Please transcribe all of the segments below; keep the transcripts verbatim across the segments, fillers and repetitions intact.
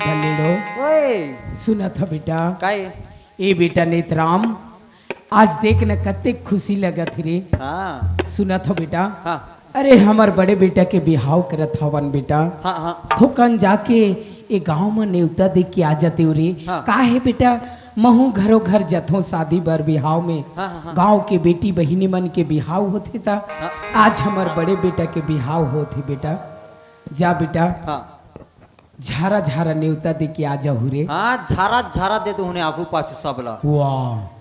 धनेड़ो, ओए। सुनत ह बेटा? काय? ए बेटा नेतराम, आज देख न कतेक खुशी लगत हे रे। हाँ। सुनत ह बेटा? हाँ। अरे हमर बड़े बेटा के बिहाव करत हवन बेटा। हाँ, हाँ। थोकन जाके ए गांव म नेवता दे के आ जातेव रे। हाँ। का हे बेटा, महू घरो घर जथों शादी बर बिहाव में। हाँ, हाँ, हाँ। गांव के बेटी बहिनी मन के बिहाव होथे ता। हाँ। आज हमर बड़े बेटा के बिहाव होथे बेटा। जा बेटा। हाँ। झारा झारा नेवता दे के आ जाहू रे। हाँ, झारा झारा दे दो उन्हें आगू पाछू सब ला। वाह,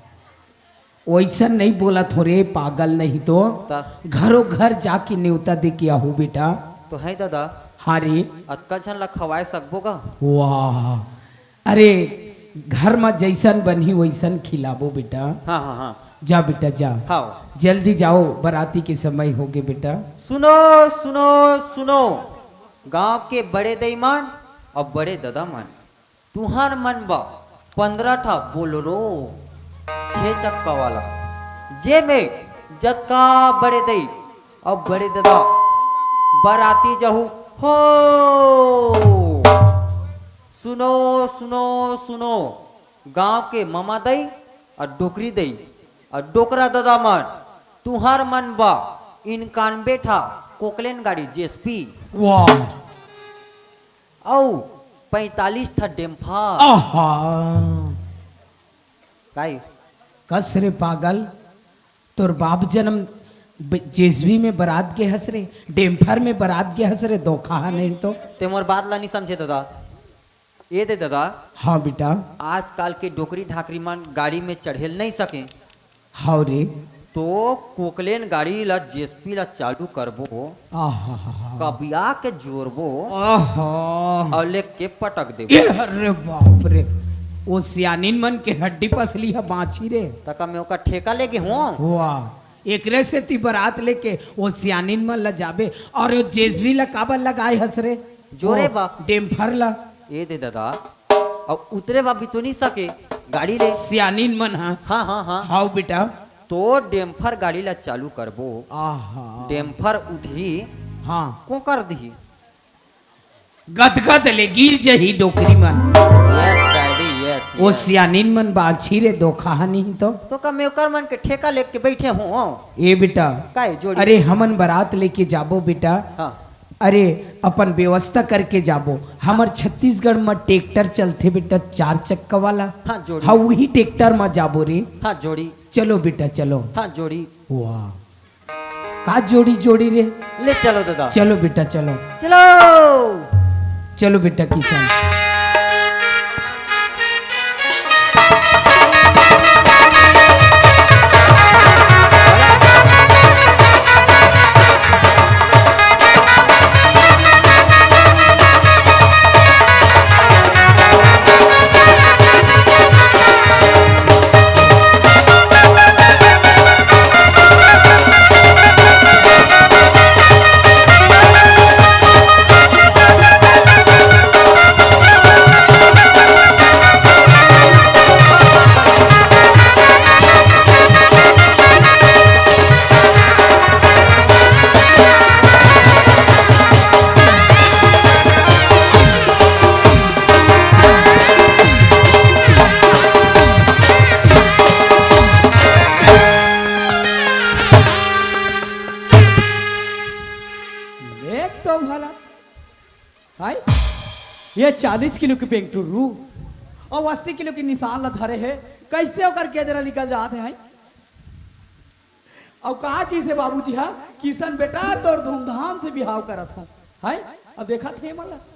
वैसन नहीं बोलत हो रे पागल, नहीं तो त? घरो घर जाके नेवता दे के आहू बेटा। तो है दादा। हाँ रे। अतका झन ला खवाए सकबो का? वाह, अरे घर म जैसन बनही वैसन खिलाबो बेटा। हाँ, हाँ, हाँ। जा बेटा जा। हाँ। जल्दी जाओ, बराती के समय होगे बेटा। सुनो, सुनो, सुनो, गांव के बड़े दईमान अउ बड़े ददा मन, तुहर मन बर पंद्रह ठा बोलेरो, छह चक्का वाला, जे में जतका बड़े दई अउ बड़े ददा बराती जाहू हो। सुनो, सुनो, सुनो, गांव के ममा दई अउ डोकरी दई अउ डोकरा ददा मन, तुहर मन बर इनकानबे ठा कोकलेन गाड़ी जेएसपी। वाह। अउ पैंतालीस ठा डेम्फर। आहा। काई? कस रे पागल, तोर बाप जन्म ब-, जेएसबी में बरात गे हस रे, डेम्फर में बरात गे हस रे, धोखा हा नहीं तो। ते मोर बात ला नहीं समझे दादा। ए दे दादा। हाँ बेटा। आजकल के डोकरी ढाकरी मन गाड़ी में चढ़ेल नहीं सके। हाव रे। तो कोकलेन गाड़ी ला जेएसपी ला चालू करबो। आहा हा हा। कबिया के जोरबो। आहा। अउ लेके पटक देबो। ए, अरे बाप रे। ओ सियानिन मन के हड्डी पसली ह बांची रे। तका मैं ओकर ठेका लेगे हूँ। वाह। एकरे सेती बरात लेके ओ सियानिन मन ला जाबे। अउ ओ जेएसबी ला काबर लगाए हस रे? जोरे ओ बा। डेम्फर ला। ए दे दादा। अउ उतरे बा भी तो नहीं सके गाड़ी ले। सियानिन मन ह। हाँ, हाँ, हाँ। हाव बेटा। तो डेम्फर गाड़ी ला चालू करबो। आहा। डेम्फर उठही। हाँ। कोकर दिही। गदगद ले गिर जही डोकरी मन। Yes daddy, yes, ओ yes। सियानिन मन बांची रे धोखा हा नहीं तो। तो का मैं ओकर मन के ठेका लेके बैठे हूँ? ए बेटा। काय जोड़ी? अरे हमन बरात लेके जाबो बेटा। हाँ। अरे अपन व्यवस्था करके जाबो। हमर छत्तीसगढ़ म ट्रैक्टर चलथे बेटा, चार चक्का वाला। हाँ, जोड़ी। हाँ, वही ट्रैक्टर म जाबो रे। हाँ, जोड़ी। चलो बेटा, चलो। हाँ, जोड़ी। वाह, का जोड़ी जोड़ी रे। ले चलो दादा। चलो बेटा, चलो। चलो। चलो बेटा किशन। देख तो भला, हाय, ये चालीस किलो के पेंगटुरू अउ अस्सी किलो के निशान ला धरे हे, कैसे ओकर गेजरा निकल जात हे, हाय? अउ का कहिसे बाबूजी हा, "किशन बेटा, तोर धूमधाम से बिहाव करत हूँ।" हाय, अब देखत हे मन ला।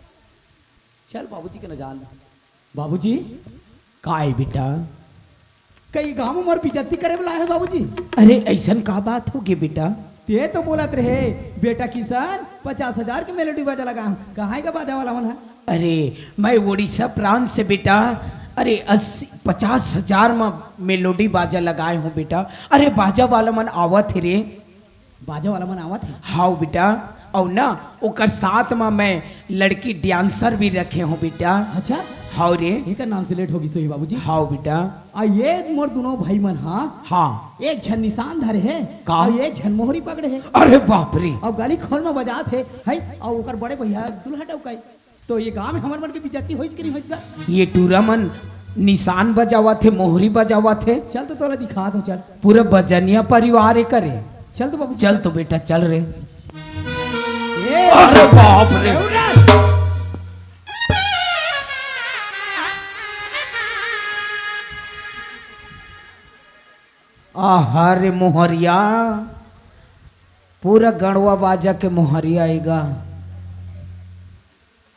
चल बाबूजी के न जान। बाबूजी, काय बेटा? कई गांव में मोर बेइज्जती करे वाला है बाबूजी। अरे, ऐसन का बात हो गे बेटा? ते तो बोलत रहे, "बेटा किशन, पचास हजार के मेलोडी बाजा लगा, कहाँ का बाजा वाला मन है?" अरे, मैं उड़ीसा प्रांत से बेटा, अरे, अस्सी, पचास हजार म मेलोडी बाजा लगाए हूँ बेटा। अरे, बाजा वाला मन आवत हे रे। बाजा वाला मन आवत हे? हाव बेटा, अउ ना, ओकर साथ म मैं लड़की डांसर भी रखे हूँ बेटा। अच्छा? हाव रे। एकर नाम से लेट हो गई सोही बाबूजी। हाव बेटा। आ ये मोर दोनों भाई मन हा। हाँ। एक झन निशान धरे हे, का? अउ एक झन मोहरी पकड़े हे। अरे बाप रे। अउ गली खोल में बजात हे, है, अउ ओकर बड़े भैया दुल्हा डौकाई। तो ये गांव में हमर मन के बेइज्जती होइस कि नहीं होइस गा? ये टूरा मन निशान बजावत हे, मोहरी बजावत हे। चल तो तोला दिखा दो, चल। पूरा बजनिया परिवार एकर हे। चल तो बाबू, चल तो बेटा, चल रे। ए, अरे बाप रे। आहा रे मोहरिया, पूरा गड़वा बाजा के मोहरिया आएगा।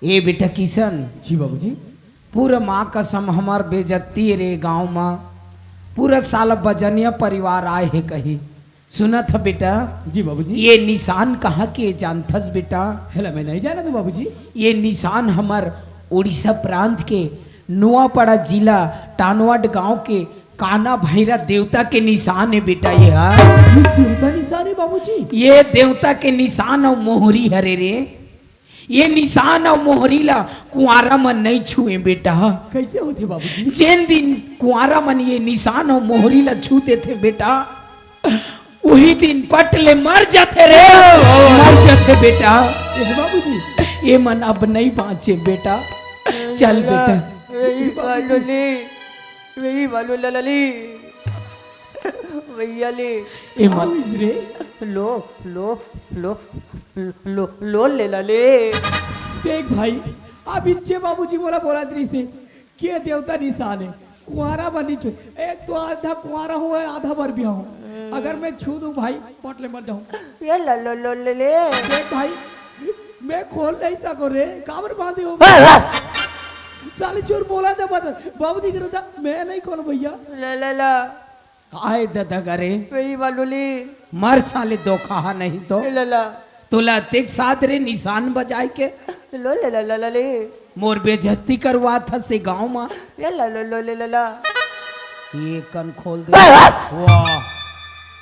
ए बेटा किशन, जी बाबूजी। पूरा माँ कसम हमार बेइज्जती रे गांव मा। पूरा साला बजनिया परिवार आए हे कही। सुनत ह बेटा, जी बाबूजी। ये निशान कहाँ के जानथस बेटा? हेला, मैं नहीं जानत हूँ बाबूजी। ये निशान हमार उड़ीसा प्रांत के नोआपाड़ा जिला टानवाड गांव के काना भैरा देवता के निशान हे बेटा। ये हा ये देवता निशान हे बाबूजी? ये देवता के निशान अउ मोहरी हरे रे। ये निशान अउ मोहरी ला कुंवारा मन नहीं छुए बेटा। कैसे होथे बाबूजी? जेन दिन कुंवारा मन ये निशान अउ मोहरी ला छू देथे बेटा, उही दिन पट ले मर जाथे रे, मर जाथे बेटा। ए बाबूजी। ये मन अब नहीं बाँचे बेटा। चल बेटा। वही वालो ले, वही वालो ललली। भैया ले। ए माँ। आविस रे। लो, लो, लो, लो, लो, ले ला ले। देख भाई, अब इच्चे बाबूजी मोला बोलत रहिसे, के देवता निशान हे, कुंवारा बनी छू। एक तो आधा कुंवारा हूँ, आधा बर भी हूँ। अगर मैं छू दूँ भाई, पट ले मर जाऊँ। ये ला लो, लो, ले, ले। देख भाई, मैं खोल नहीं सकूँ रे, काबर बांधे हो? साले चोर बोला था बता, बाबूजी के रोजा, मैं नहीं खोलूँ भैया। ला, ला, ला। काय ददा करे? वही वालो ले। मर साले दोखहा नहीं तो। ए लला। तोला अतेक साथ रे निशान बजाए के। लो ले लला ले। मोर बेइज्जती करवाथस गांव मा। ए ला लो लो ले लला। ये कन खोल दे। वाह।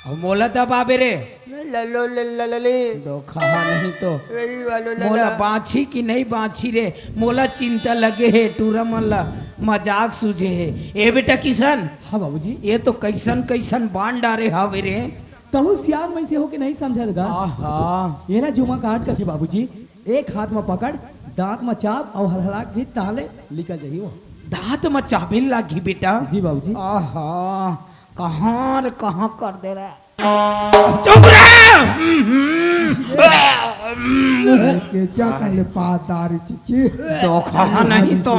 अब मोला दबाबे रे। ले ला लो ले लला ले। दोखहा नहीं तो। वही वालो लला। मोला बाँची कि नहीं बाँची रे? मोला चिंता लगे हे, टूरा मन ला मजाक सूझे हे। ए बेटा किशन, हाँ बाबूजी। ये तो कैसन कैसन बांध डारे हावे रे। तहू सियान में से होके नहीं समझत गा। आहा। ये ना जुमा काट कथे बाबूजी, एक हाथ में पकड़, दांत में चाब अउ हलहला के ताले निकल जाही वो। दांत में चाबे लागही बेटा। जी बाबूजी। आहा, कहाँ रे, कहाँ कर दे रे। चुप रहे। के क्या कर ले पादारी चिची। दोखहा नहीं तो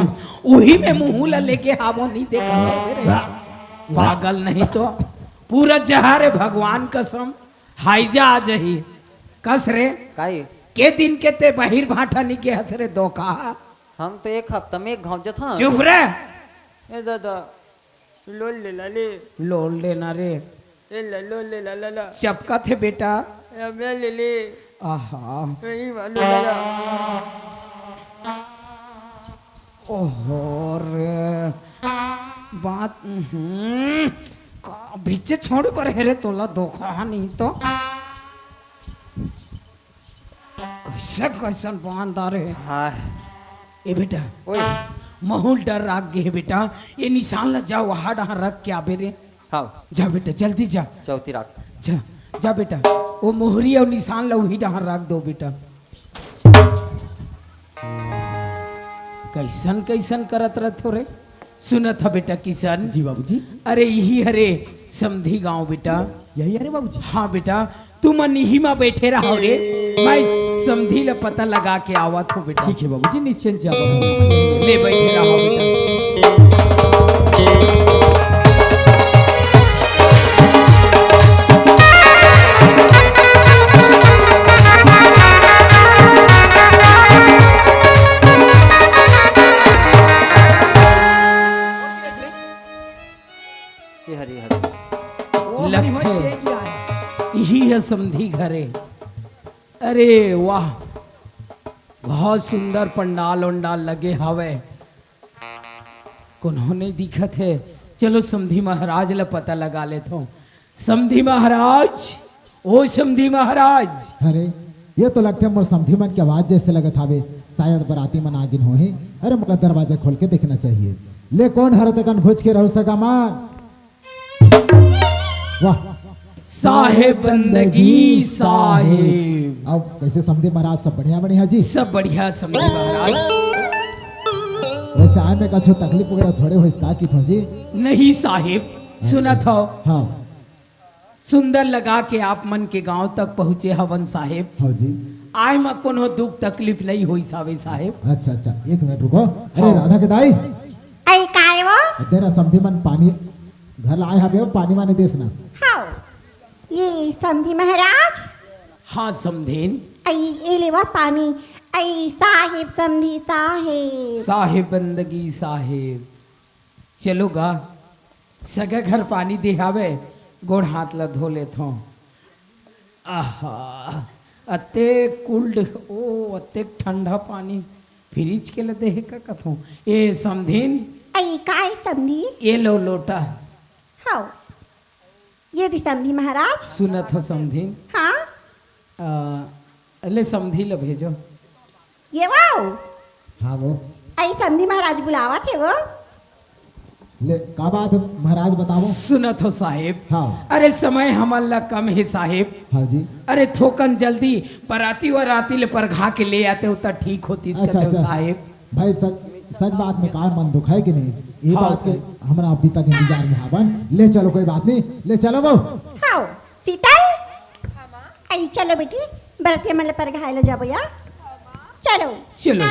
उही में मुंह ला लेके हावो नहीं देखा रे। पागल नहीं तो पूरा जहारे भगवान कसम हाइजा आ जही। कस रे। काई? के दिन के ते बहिर भाटा नहीं के हस रे दोखहा। हम तो एक हफ्ता में एक घाव जथा। चुप रे। ए दादा। लोल ले ला ले। लोल लेना रे। ए ला लोल ले ला ला ला। चपका थे बेटा। ए मैं ले ले। आहा। ए ई वालो ले ला। ओहो रे। बात, हम्म, का बीचे छोड़ पर हेरे तोला दोखहा नहीं तो। कैसे कैसन बांध आ रे। हाय। ए बेटा, ओए। महूल डर राख गे हे बेटा, ये निशान ला जा वहा डहार रख के आबे रे। हाँ। जा बेटा, जल्दी जा। चौथी राख। जा, जा बेटा, वो मोहरी अउ निशान ला उही डहार राख दो बेटा। कैसन कैसन करत रहथो रे। सुनत ह बेटा किशन। जी बाबूजी। अरे इही हरे समधी गांव बेटा। यही हरे बाबूजी। हाँ बेटा, तुमन इही मा बैठे रहो रे, मैं समधी ला पता लगा के आवत हूँ बेटा। ठीक है बाबूजी, निश्चिंत जा बाबूजी। ले बैठे रहो बेटा। ये हरी हरी। वो हरी लगथे। हरी तेज आए। इही है समधी घरे। अरे वाह, बहुत सुंदर पंडाल उंडाल लगे हवे। कोनो नहीं दिखत हे। चलो समधी महाराज ला पता लगा लेथों। समधी महाराज, ओ समधी महाराज। अरे, ये तो लगथे मोर समधी मन के आवाज जैसे लगत हावे। शायद बराती मन आगिन होही। अरे, मोला दरवाजा खोल के देखना चाहिए। ले, कोन हरे तेकन घुच के रहू सगा मन? वाह। साहेब बंदगी साहेब। अब कैसे समधी महाराज, सब बढ़िया बढ़िया जी? सब बढ़िया समधी महाराज। वैसे आय में कछु तकलीफ वगैरह थोड़े होइस का किथों जी? नहीं साहेब, सुनत हव। हाँ। सुंदर लगा के आप मन के गांव तक पहुंचे हवन साहेब। हाँ जी। आय म कोनो दुख तकलीफ नहीं होइस हवे साहेब। अच्छा, अच्छा, एक मिनट रुको। अरे हाँ। राधा के दाई। अई काय वो? दे ना समधी मन पानी घर लाए हवे, पानी वानी देस ना। हाँ। ये समधी महाराज। हाँ समधीन। अई ए लेवा पानी। अई साहेब समधी साहेब। साहेब बंदगी साहेब। चलो गा, सगा घर पानी दे हावे, गोड़ हाथ ला धो लेथों। आहा, अतेक cold, ओ, अतेक ठंडा पानी, fridge के ला दे हे का कथों? ए समधीन। अई, काय समधी? ए लो लोटा। हाँ, ये दे समधी महाराज। सुनत हो समधीन? हाँ। आ, ले समधी ला भेजो। ये वो। हाँ वो। अई समधी महाराज बुलावत हे वो। ले, का बात हे महाराज, बतावो। सुनत हो साहेब। हाँ। अरे समय हमन ला कम हे साहेब। हाँ जी। अरे थोकन जल्दी बराती वराती ले परघा के ले आते हो त ठीक होतिस अच्छा, कथे हो अच्छा। साहेब। भाई सच, सच बात में का मन दुख हे कि नहीं? ये हाँ बात के साहेब। हमरा अभी तक इंतजार में हावन। ले चलो कोई बात नहीं, ले चलो वो। हाँ। शीतल, अई चलो बेटी, बरतिया मन ल परघाय ल जाबो या। चलो। चलो।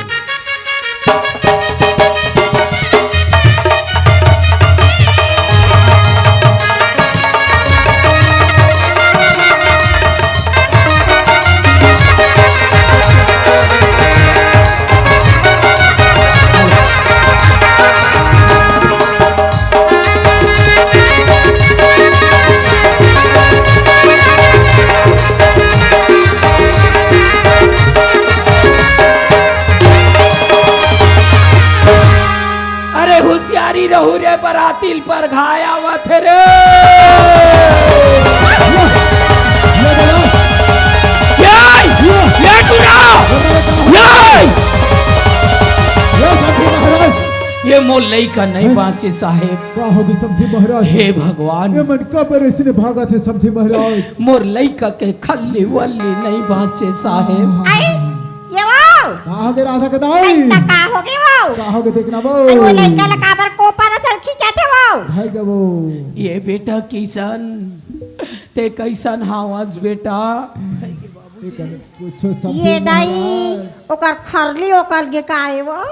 अरे होशियारी रहू रे, बराती ल परघाय आवत हे रे। ये, ये टुरा, ये। ये मोर लइका नहीं बाँचे साहेब। का होगे समधी महाराज? हे भगवान। ये मन काबर अइसने भागत हे समधी महाराज? मोर लइका के खल्ली वल्ली नहीं बाँचे साहेब। अई, ये वो। का होगे राधा के दाई? अई, त का होगे वो? का होगे देखना वो? अई, वो लइका ला काबर कोपर असन खींचत हे वो? हाय गे वो। ये बेटा किसन, ते कइसन हावस बेटा? ये कर, पूछो समधी ये दाई, महाराज। ओकर खरली ओकर गे का हे वो?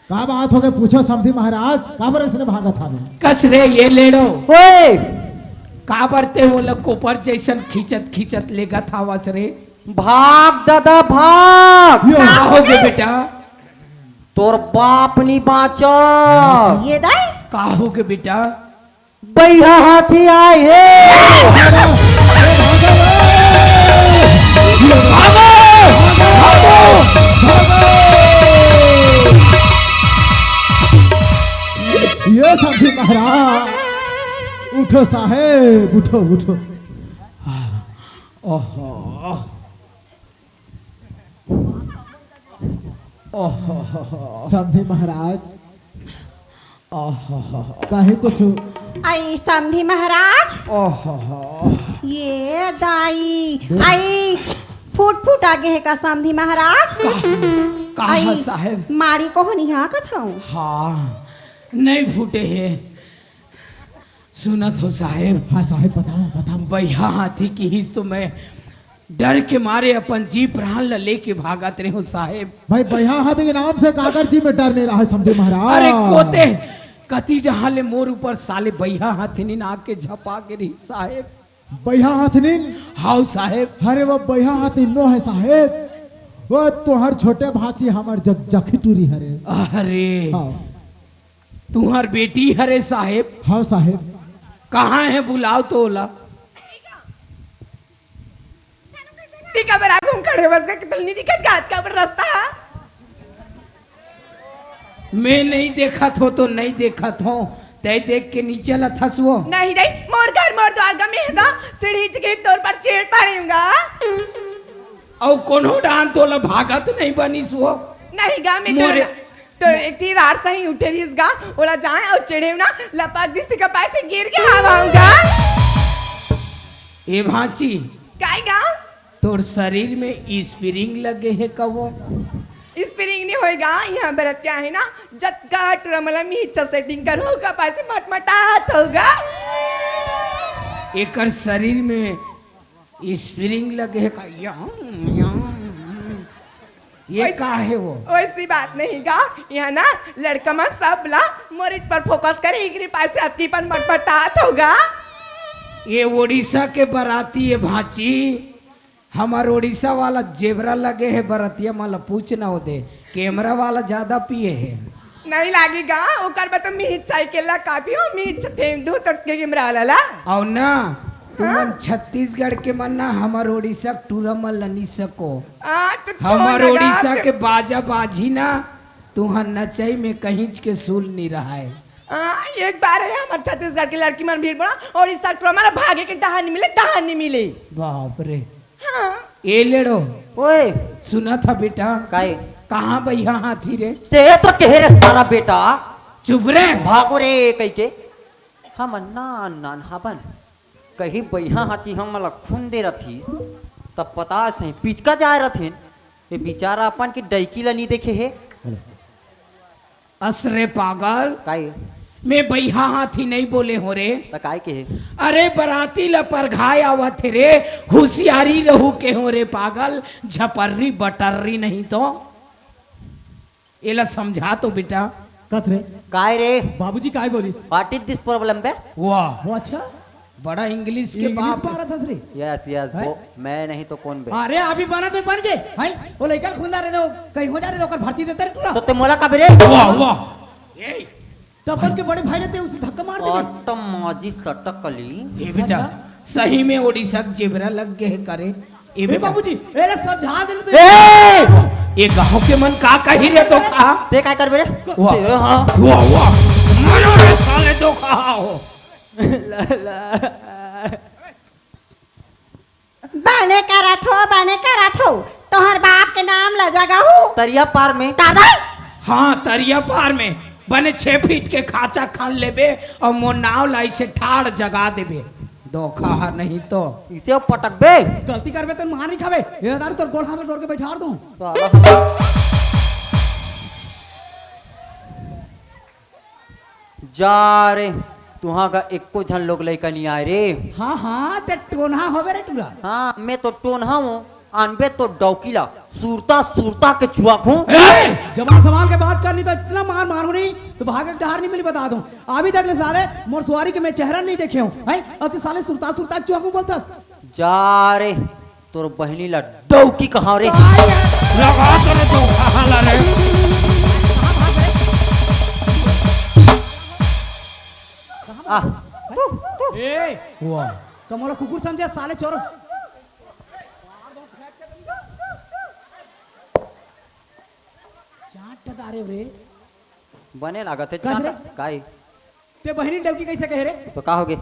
का बात होगे? पूछो समधी महाराज, काबर अइसने भागत हावे? कस रे ये लेड़ो। ओए! काबर ते ओला कोपर जइसन खींचत खींचत लेगत हावस रे? भाग दादा भाग। यो। का होगे बेटा? तोर बाप नी बाँचा। ये दाई? का होगे बेटा? बइहा हाथी आय हे। ये समधी महाराज, उठो साहेब, उठो, उठो। ओहो। ओहो। समधी महाराज। ओहो। काहे कुछ? अई समधी महाराज। ओहो। ये दाई। अई फूट फूट आगे हे का समधी महाराज? का, का अई साहेब? मारी कोहनी हा कथों। हाँ, नहीं फूटे हे। सुनत हो साहेब? हाँ साहेब, बताओ, बताओ। बइहा हाथी किहिस तो मैं डर के मारे अपन जी प्राण ल लेके भागत रेहों साहेब। भाई, बइहा हाथी के नाम से काकर जी में डर नहीं रहा है, समधी महाराज। अरे कोते कती डहार ले मोर ऊपर साले बइहा हाथिनिन आके झपा के रही साहेब। बइहा हाथिनिन? हाव साहेब। अरे वो बइहा हाथिन नो है साहेब, वो तुहर छोटे भांची हमर जग जखी टूरी हरे। अरे हाँ। तुहर बेटी हरे साहेब? हाव साहेब। कहाँ है, बुलाओ तो ओला। ती काबर आगू म खड़े बस का, कितल नहीं दिखत का, हाथ का ऊपर रास्ता है। मैं नहीं देखत हो तो नहीं देखत हो, तै देख के नीचे ला थसवो। नहीं, नहीं, मोर घर मोर द्वार का मैं दा सीढ़ी चढ़ के तोर पर चढ़ पड़ूंगा। अउ कोनो डान तोला भागत नहीं बनिस वो। नहीं गा, मैं मोरे तोर तो एक ठी रार सही उठे रहिस गा, ओला जाए अउ चढ़ेव ना, लपक दिस का पैसे गिर के हवा हूँ गा। ए भांची। काय गा? तोर शरीर में spring लगे हे का वो? स्प्रिंग नहीं होएगा, यहाँ बरतिया है ना, जतका टूरा मन ला मिहिच्चा सेटिंग करो, ओकर पाछे मटमटात होगा। एकर शरीर में स्प्रिंग लगे है का? यम, यम। ये वैसे का है वो? वैसी बात नहीं गा, यहाँ ना लड़का मन सब ला मोरिच पर फोकस करे, एकरे पाछे अतकी पन मटमटात होगा। ये उड़ीसा के बराती है भांची, हमर उड़ीसा वाला जेबरा लगे है बरतिया मन ला पूछ ना हो दे, कैमरा वाला ज्यादा पिए है। नहीं लागेगा, ओकर बर तो मिहिच्चा के ला काफी हो, मिहिच्चा थेम दू तो कैमरा वाला ला। अउ ना, तुमन हाँ? छत्तीसगढ़ के मन ना हमर उड़ीसा के टूरा मन ला नी सको। हाँ, तो छोड़ हमर ना गा, उड़ीसा फिर के बाजा बाजी ना, तुहर नचई में कहींच के सुर नी रहय। हाँ, एक बार है हमर छत्तीसगढ़ के लड़की मन भीड़ पड़ा और इस टूरा मन ला भागे के डहान नहीं मिले, डहान नहीं मिले। बाप रे। हाँ। ए लेड़ो, ओए। सुना था बेटा? काहे? कहाँ बइहा हाथी रे? ते तो कहे रे सारा बेटा। चुप रे। भागो रे कहि के। हम नान नान हबन। कहीं बइहा हाथी हमन ला खून दे रथिस, तब पता सही पिचका जाए रथिन। ये बेचारा अपन के डौकी ला नी देखे हे। अस रे पागल। काहे? मैं बइहा हाथी नहीं बोले हो रे। त काहे के हे? अरे बराती ला परघाए आवत हे रे, हुसियारी रहू के हो रे पागल, झपर्री बटर्री नहीं तो। एला समझा तो बेटा। कस रे? काय रे? बाबूजी काय बोलिस? What is this problem बे? वाह। वो अच्छा? बड़ा इंग्लिश के इंग्लिश बाप। पारत हस रे। Yes, yes, हैं? वो मैं नहीं तो कौन बे? अरे अभी बनत में बन गे। हैं? वो लइका खुंदा रे दो, कहीं हो जा रे दो, ओकर भर्ती देते रे टूरा। तो ते मोला का बे रे? वाह, वाह। ए, तब बन के बड़े भाई ने ते उसे धक्का मार दे। ऑटम माजी सटकली। ए बेटा, अच्छा? सही में ओडिशा के जेबरा लग गए है करे। ए ए बेटा। बाबूजी, ए रे समझा दे तो। ए! ये गांव के मन का कही रे तो कहा? ते काय करबे रे? वाह। ते, हाँ। वाह, वाह। मरो रे साले तो कहा हो। बने करत हो, बने करत हो। तोहर बाप के नाम ल जगाहू। तरिया पार में। दादा? हाँ, तरिया पार में। बने छह फीट के खाचा खान लेबे और मोर नाव लाई से ठाड़ जगा देबे। धोखा हा नहीं तो। इसे पटकबे। गलती करबे तो मार नहीं खाबे। ये दारू तोर गोल हाथ में जोड़ के बैठार दूं। साला। जा रे, तुहां का एको झन लोग लइका नहीं आए रे। हाँ, हाँ, ते टोनहा होबे रे टूरा। हाँ, मैं तो टोनहा हूँ, अनबे तो डौकी ला, सुरता, सुरता के चुआ खू। ए! जबान संभाल के बात करनी तो इतना मार मारू नहीं, तो भागे के डहार नहीं मिली, बता दूं। अभी तक ले साले मोर सुवारी के मैं चेहरा नहीं देखे हूँ, हैं? और तू साले सुरता, सुरता के चुआ खू बोलतस। जा रे, तोर बहिनी ला डौकी कहां रे? लगा तो रे धोखा हाला रे। आ, ए, वाह। तो मोला कुकुर समझे साले चोर। चांट डारे रे। बने लागत हे कस रे? चांट। काई? ते बहिनी डौकी कैसे कहे रे? तो का होगे?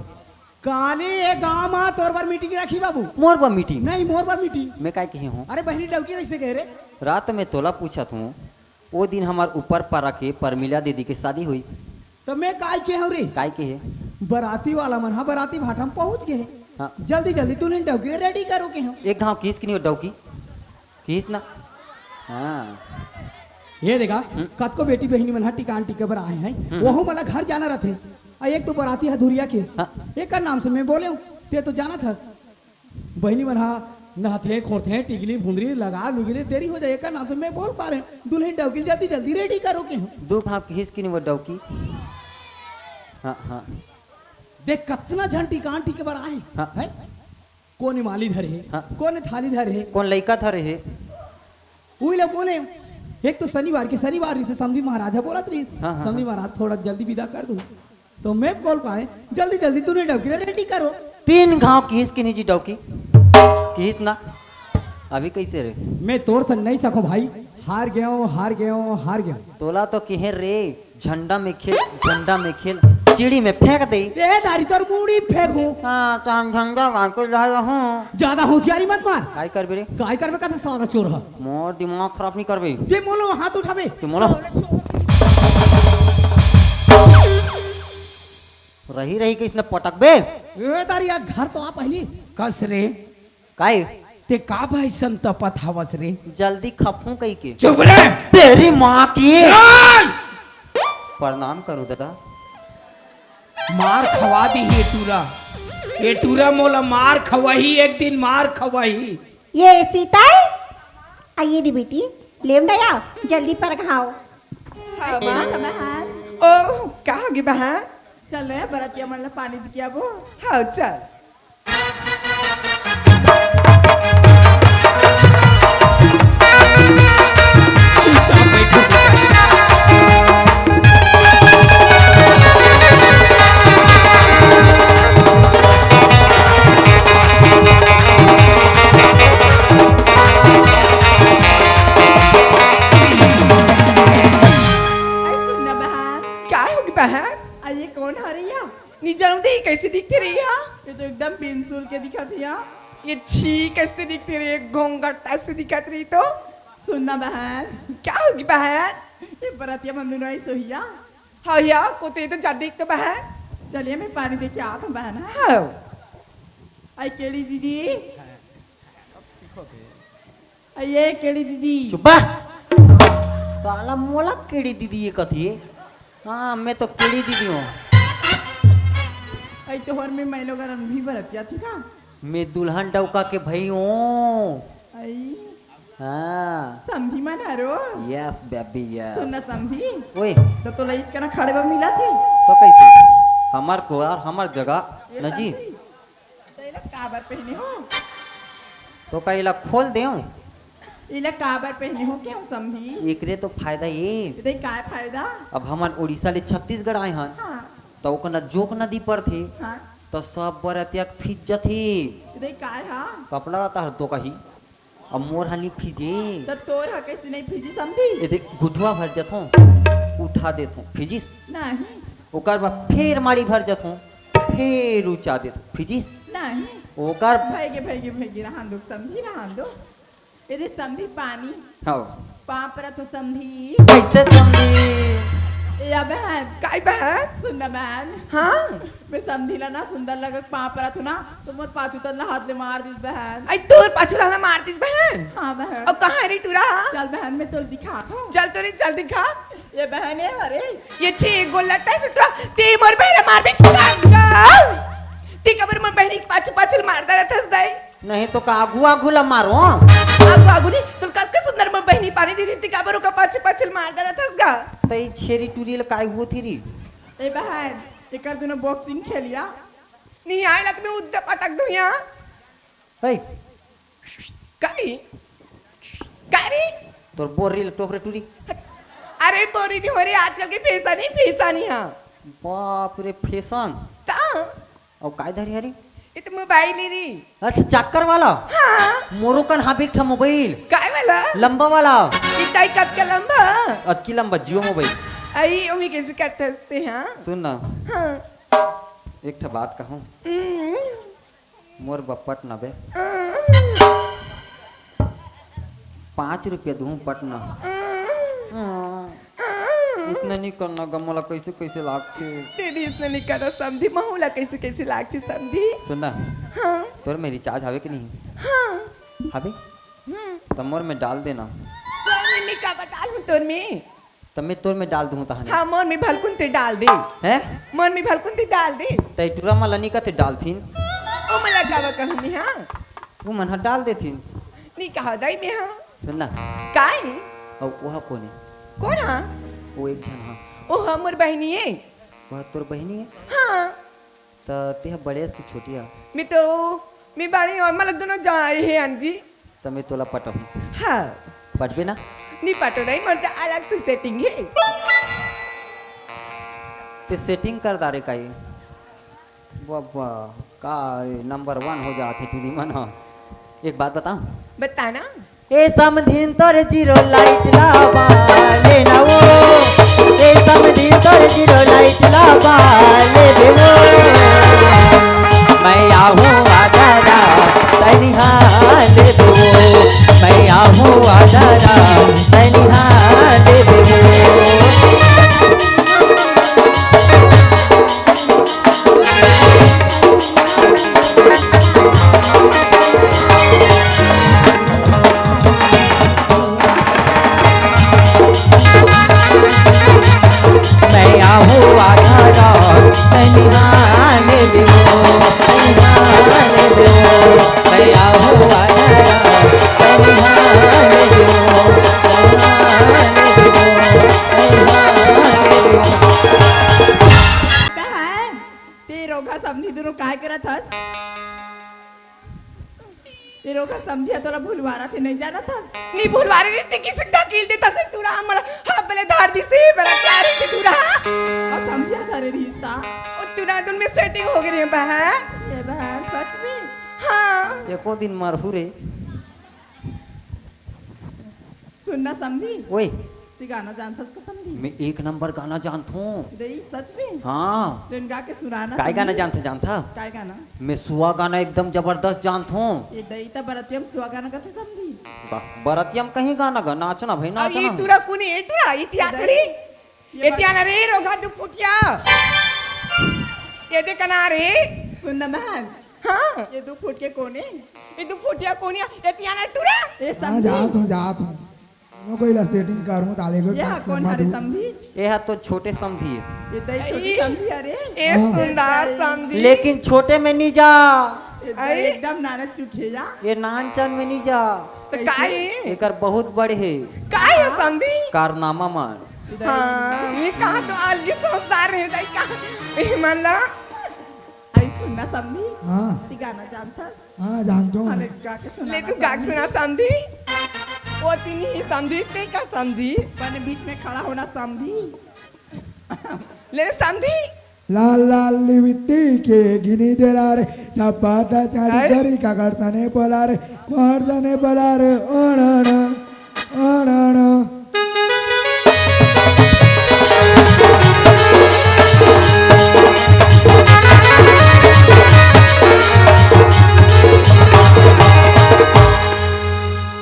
काली ए गांव मा तोर बर मीटिंग रखी बाबू। मोर बर मीटिंग? नहीं, मोर बर मीटिंग। मैं काय कहे हूँ? अरे बहिनी डौकी कैसे कहे रे? रात में तोला पूछत हूँ, ओ दिन हमर ऊपर पारा के परमिला दीदी के शादी हुई। तो मैं काय कहे हूँ रे? काय कहे? बराती वाला मन हा बराती भाटा में पहुंच गए हे। हाँ। जल्दी जल्दी तू नहीं डौकी रेडी करो के हूँ। एक घाव किस की नहीं हो डौकी? किस ना? हाँ। ये देखा, हम्म। कतको बेटी बहिनी मन ह टिकान टिके बर आए हैं, हम्म। वहू मन ला घर जाना रथे। आ एक तो बराती ह धुरिया के, हाँ। एकर नाम से मैं बोले हूँ, ते तो जानत हस। बहिनी मन ह नहाथे, खोरथे, टिकली, फुंदरी लगा लुगले देरी हो जाए, एकर नाम से मैं बोल पा रहे हैं। दुल्हन डौकी जल्दी जल्दी रेडी करो के हूँ। दू भाव किहिस कि नहीं वो डौकी? हाँ, हाँ। देख, कतना झन टिकान टिके बर आए, हाँ। हैं? कोन माली धरे हे, हाँ। कोन थाली धरे हे। कोन लइका धरे हे। उही ला बोले, एक तो शनिवार के, शनिवार से समधी महाराज ह बोलत रहिस, हाँ, हाँ, समधी हाँ। महाराज थोड़ा जल्दी विदा कर दू। तो मैं बोल पाए, जल्दी जल्दी तू नहीं डौकी ला रेडी करो। तीन घाव किहिस कि नहीं जी डौकी? किहिस ना? अभी कैसे रे? मैं तोर संग नहीं सको भाई, हार गयो, हार गयो, हार गयो। तोला तो किहे रे, झंडा में खेल, झंडा में खेल, चिड़ी में फेंक दे। ए दारी तोर मुड़ी फेंकू। हाँ, तो हम झंडा बांटो जा रहूं। ज्यादा होशियारी मत मार। काय करबे रे? काय करबे कहते सारा चोर ह। मोर दिमाग खराब नहीं करबे। ते मोलो हाथ उठाबे। ते मोलो। सारा चोर। रही रही के इसने पटकबे। ए दारी, आ घर तो आ पहली। कस रे। काय? ते का भाई संतपत हवस रे? जल्दी खपहूं कहिके। चुप रे। तेरी माँ की। ए! प्रणाम करो दादा। मार खवा दी ये टूरा। ये टूरा मोला मार खवाही, एक दिन मार खवाही। ये सीता है। आइए दी बेटी, लेम डया, जल्दी पर घाव। हाँ, माँ। बहन। ओ, का होगे बहन? चल रे, बरतिया मन ला पानी दिखिया वो। हाँ, चल। अरे सुन ना बहन। का होगे बहन? अरे ये कौन हरे या? नी जानव दे, कैसे दिखथे रे या? ये तो एकदम बिनसुल के दिखत हे या। ये छी, कैसे दिखथे रे? घोंघट टाइप से दिखत रही तो। सुन ना बहन। का होगे बहन? ये बरतिया मन दुनो ऐसे होही या। हाँ या, को तो ये तो जा देख तो बहन। चलिए मैं पानी दे के आत हूँ बहन, हाँ? हाँ। आई केली दीदी। अये केड़ी दीदी। चुप बा। साला मोला केड़ी दीदी ये कथी है? हाँ, मैं तो केड़ी दीदी हूँ। अई तोहर में मैं लोग रंग भी बरतिया थी का? मैं दुल्हन डौका के भाई हूँ। अई। हाँ। समधी मन हरो? Yes baby, yes। सुन ना समधी। ओए। तो तोला इचका ना खड़े बा मिला थी। तो कैसे? हमार को और हमार जगह ये नजी। समधी। त एला काबर पहने हो? तो का एला खोल देव? एला काबर पहने हो, क्यों समधी? एकरे तो फायदा ये। एदे काय फायदा? अब हमन उड़ीसा ले छत्तीसगढ़ आए हन, हाँ। त ओकर नजदीक नदी पड़थे, हाँ। त सब बरतिया के फीज जथे। एदे काय हा? कपड़ा रहता हर तो कही। अब मोर हा नी फीजे। त तोर हा कैसे नहीं फीजी समधी? ये देख, घुटवा भर जथों, उठा देथों, फीजिस? नहीं। ओकर बाद फेर माड़ी भर जथों, फेर उचा देथों, फीजिस? नहीं। ओकर भैगे, भैगे, भैगे, रहन दो समधी, रहन दो। ये दे समधी पानी। हाँ। पाँव परत हो समधी। कैसे समधी? ए या बहन। काय बहन? सुन ना बहन। हाँ। मैं समधी ला ना सुंदर लगक पाँव परत हूँ ना, तो मोर पाछू तन ला हाथ ले मार दिस बहन। आई तोर पाछू तन ला मार दिस बहन? हाँ बहन। अब कहाँ रे टूरा? चल बहन, मैं तोल दिखा दूँ। चल तो रे, चल दिखा। ये बहन है, अरे। ये छे गोल लट्टा सुटरा, ते मोर बहन मार भी कागा। ते कबर मोर बहनी पाछू पाछू मार दे रहथस दाई। नहीं तो का आगू आगू ला मारो? आगू आगू नहीं, तुल कस के सुंदर मोर बहनी पानी दे दी, ते काबर ओकर पाछू पाछू मार दे रहथस गा। तई छेरी टूरी ला काय हुआ थी री? ए बहन, एकर दुनो boxing खेलिया। नहीं आए ला त मैं उद्दा पटक दूं यहाँ। हे, काई? काई रे? तोर बोरी ले टोकरे टूरी। अरे बोरी नहीं हो रे, आजकल के fashion ही fashion ही हाँ। बाप रे fashion। ता? अउ काय धरी हरी? ये तो mobile ही री। अच्छा, चक्कर वाला? हाँ। मोरो कन हाबे एक ठा mobile। काय वाला? लंबा वाला। इतना ही कद का लंबा? अतकी लंबा Jio mobile। आई, ओमी कैसे करते हंसते, हाँ? सुन ना। हाँ। एक ठा बात कहूँ। हम्म। मोर बप्पट ना बे। हाँ। पाँच रुपया दूँ पटना। हाँ। हाँ। इसने नहीं करना गा, मोला कैसे कैसे लागथे। तेरी इसने नहीं करना समधी, महू ला कैसे कैसे लागथे समधी। सुन ना। हाँ। तोर में recharge हवे कि नहीं? हाँ। हवे? हम्म। त मोर में डाल देना। सर में नहीं का बटाल हूँ तोर में। त मैं तोर में डाल दूँ तहने। हाँ, मोर में भलकुन ते डाल दे। हैं? मोर में भलकुन ते डाल दे। तई टुरा मला नहीं कथे डालथिन। ओ मला कावा कहूँ मैं, हाँ? वो मन ह डाल देथिन। नहीं कहा दाई मैं, हाँ। सुन ना। काय? अउ ओहा कोन हे? कोन हा? वो एक झन हा। ओ हा मोर बहिनी हे। वह तोर बहिनी हे? हाँ। त तेह बड़े अस कि छोटी हा? मैं तो, मैं बड़ी हूँ, मतलब दोनों जाए हे आन जी। त मैं तोला पटहूँ। हाँ। पटबे ना? नहीं पटो नहीं, मोर तो अलग से setting हे। ते setting कर डारे काई? बाबा, का रे, number one हो जात हे टूरी मन ह। एक बात बताऊं? बता ना। ए समधिन तोर zero light ला बाले ना वो, ए समधिन तोर zero light ला बाले दे वो। मैं आहूँ आधा रात तैं निहाल दे वो, मैं आहूँ आधा रात तैं निहाल दे वो। रोगहा समधी दुनों काय करत हस? ये रोगहा समधी ह तोला भुलवारत हे, नहीं जानत हस? नहीं भुलवारे रे, ते किसे ढकेल देत हस टूरा हमला? हाँ, बले धार दिसे, बड़ा प्यारे से टूरा। अउ समधी ह धरे रिहिस ता? ओ टूरा दुन में सेटिंग हो गे रे बहन। ये बहन, सच में? हाँ। एको दिन मरहू रे। सुन ना समधी। ओए। ते गाना जानथस का समधी? मैं एक नंबर गाना जानथों। दई, सच में? हाँ। तेन गा के सुना ना काय गाना समधी। जानथस, जानथस? काय गाना? मैं सुआ गाना एकदम जबरदस्त जानथों। ये दई, त बरतिया म सुआ गाना कथे समधी। बा-, बरतिया म कहीं गाना गा, नाचना भाई, अरे, नाचना। टूरा कोनी, ए टूरा, इतिया दई। करी। ये एतिया ना रे, रोगहा दू फुटिया। ये दे कना रे। सुन ना बहन। हाँ। ये दू फुटिया कोने? ये दू फुटिया कोनिया, एतिया ना टूरा। ए हाँ, समधी। जात हूँ, जात हूँ। कोनो कोई ला सेटिंग करूँ, ताले को ये कौन हरे समधी? ये हा तो छोटे समधी हे। ये दई छोटी समधी हरे। ए हाँ। सुंदर समधी। लेकिन छोटे में नहीं जा। ये दई आई। एकदम नाना चुके जा। ये नानचन में नहीं जा। तो काहे? एकर बहुत बड़े हे। काहे समधी? कारनामा मन। हाँ, मैं कहा तो अलगे समझदार नहीं दाई का। ए मन ला। आई सुन ना समधी। हाँ। ते गाना जानथस? हाँ, जानथों। हाँ, ले गा के सुना ले ना तू गा के समधी। सुना समधी। ओ तिनी ही समधी, ते का समधी? बने बीच में खड़ा होना समधी। ले समधी। लाल लाल लिविटी के गिनी डेरा रे, सपाटा साड़ी अरे। करी काकर सने बोला रे, मोर सने बोला रे, ओण ओण, ओण ओण।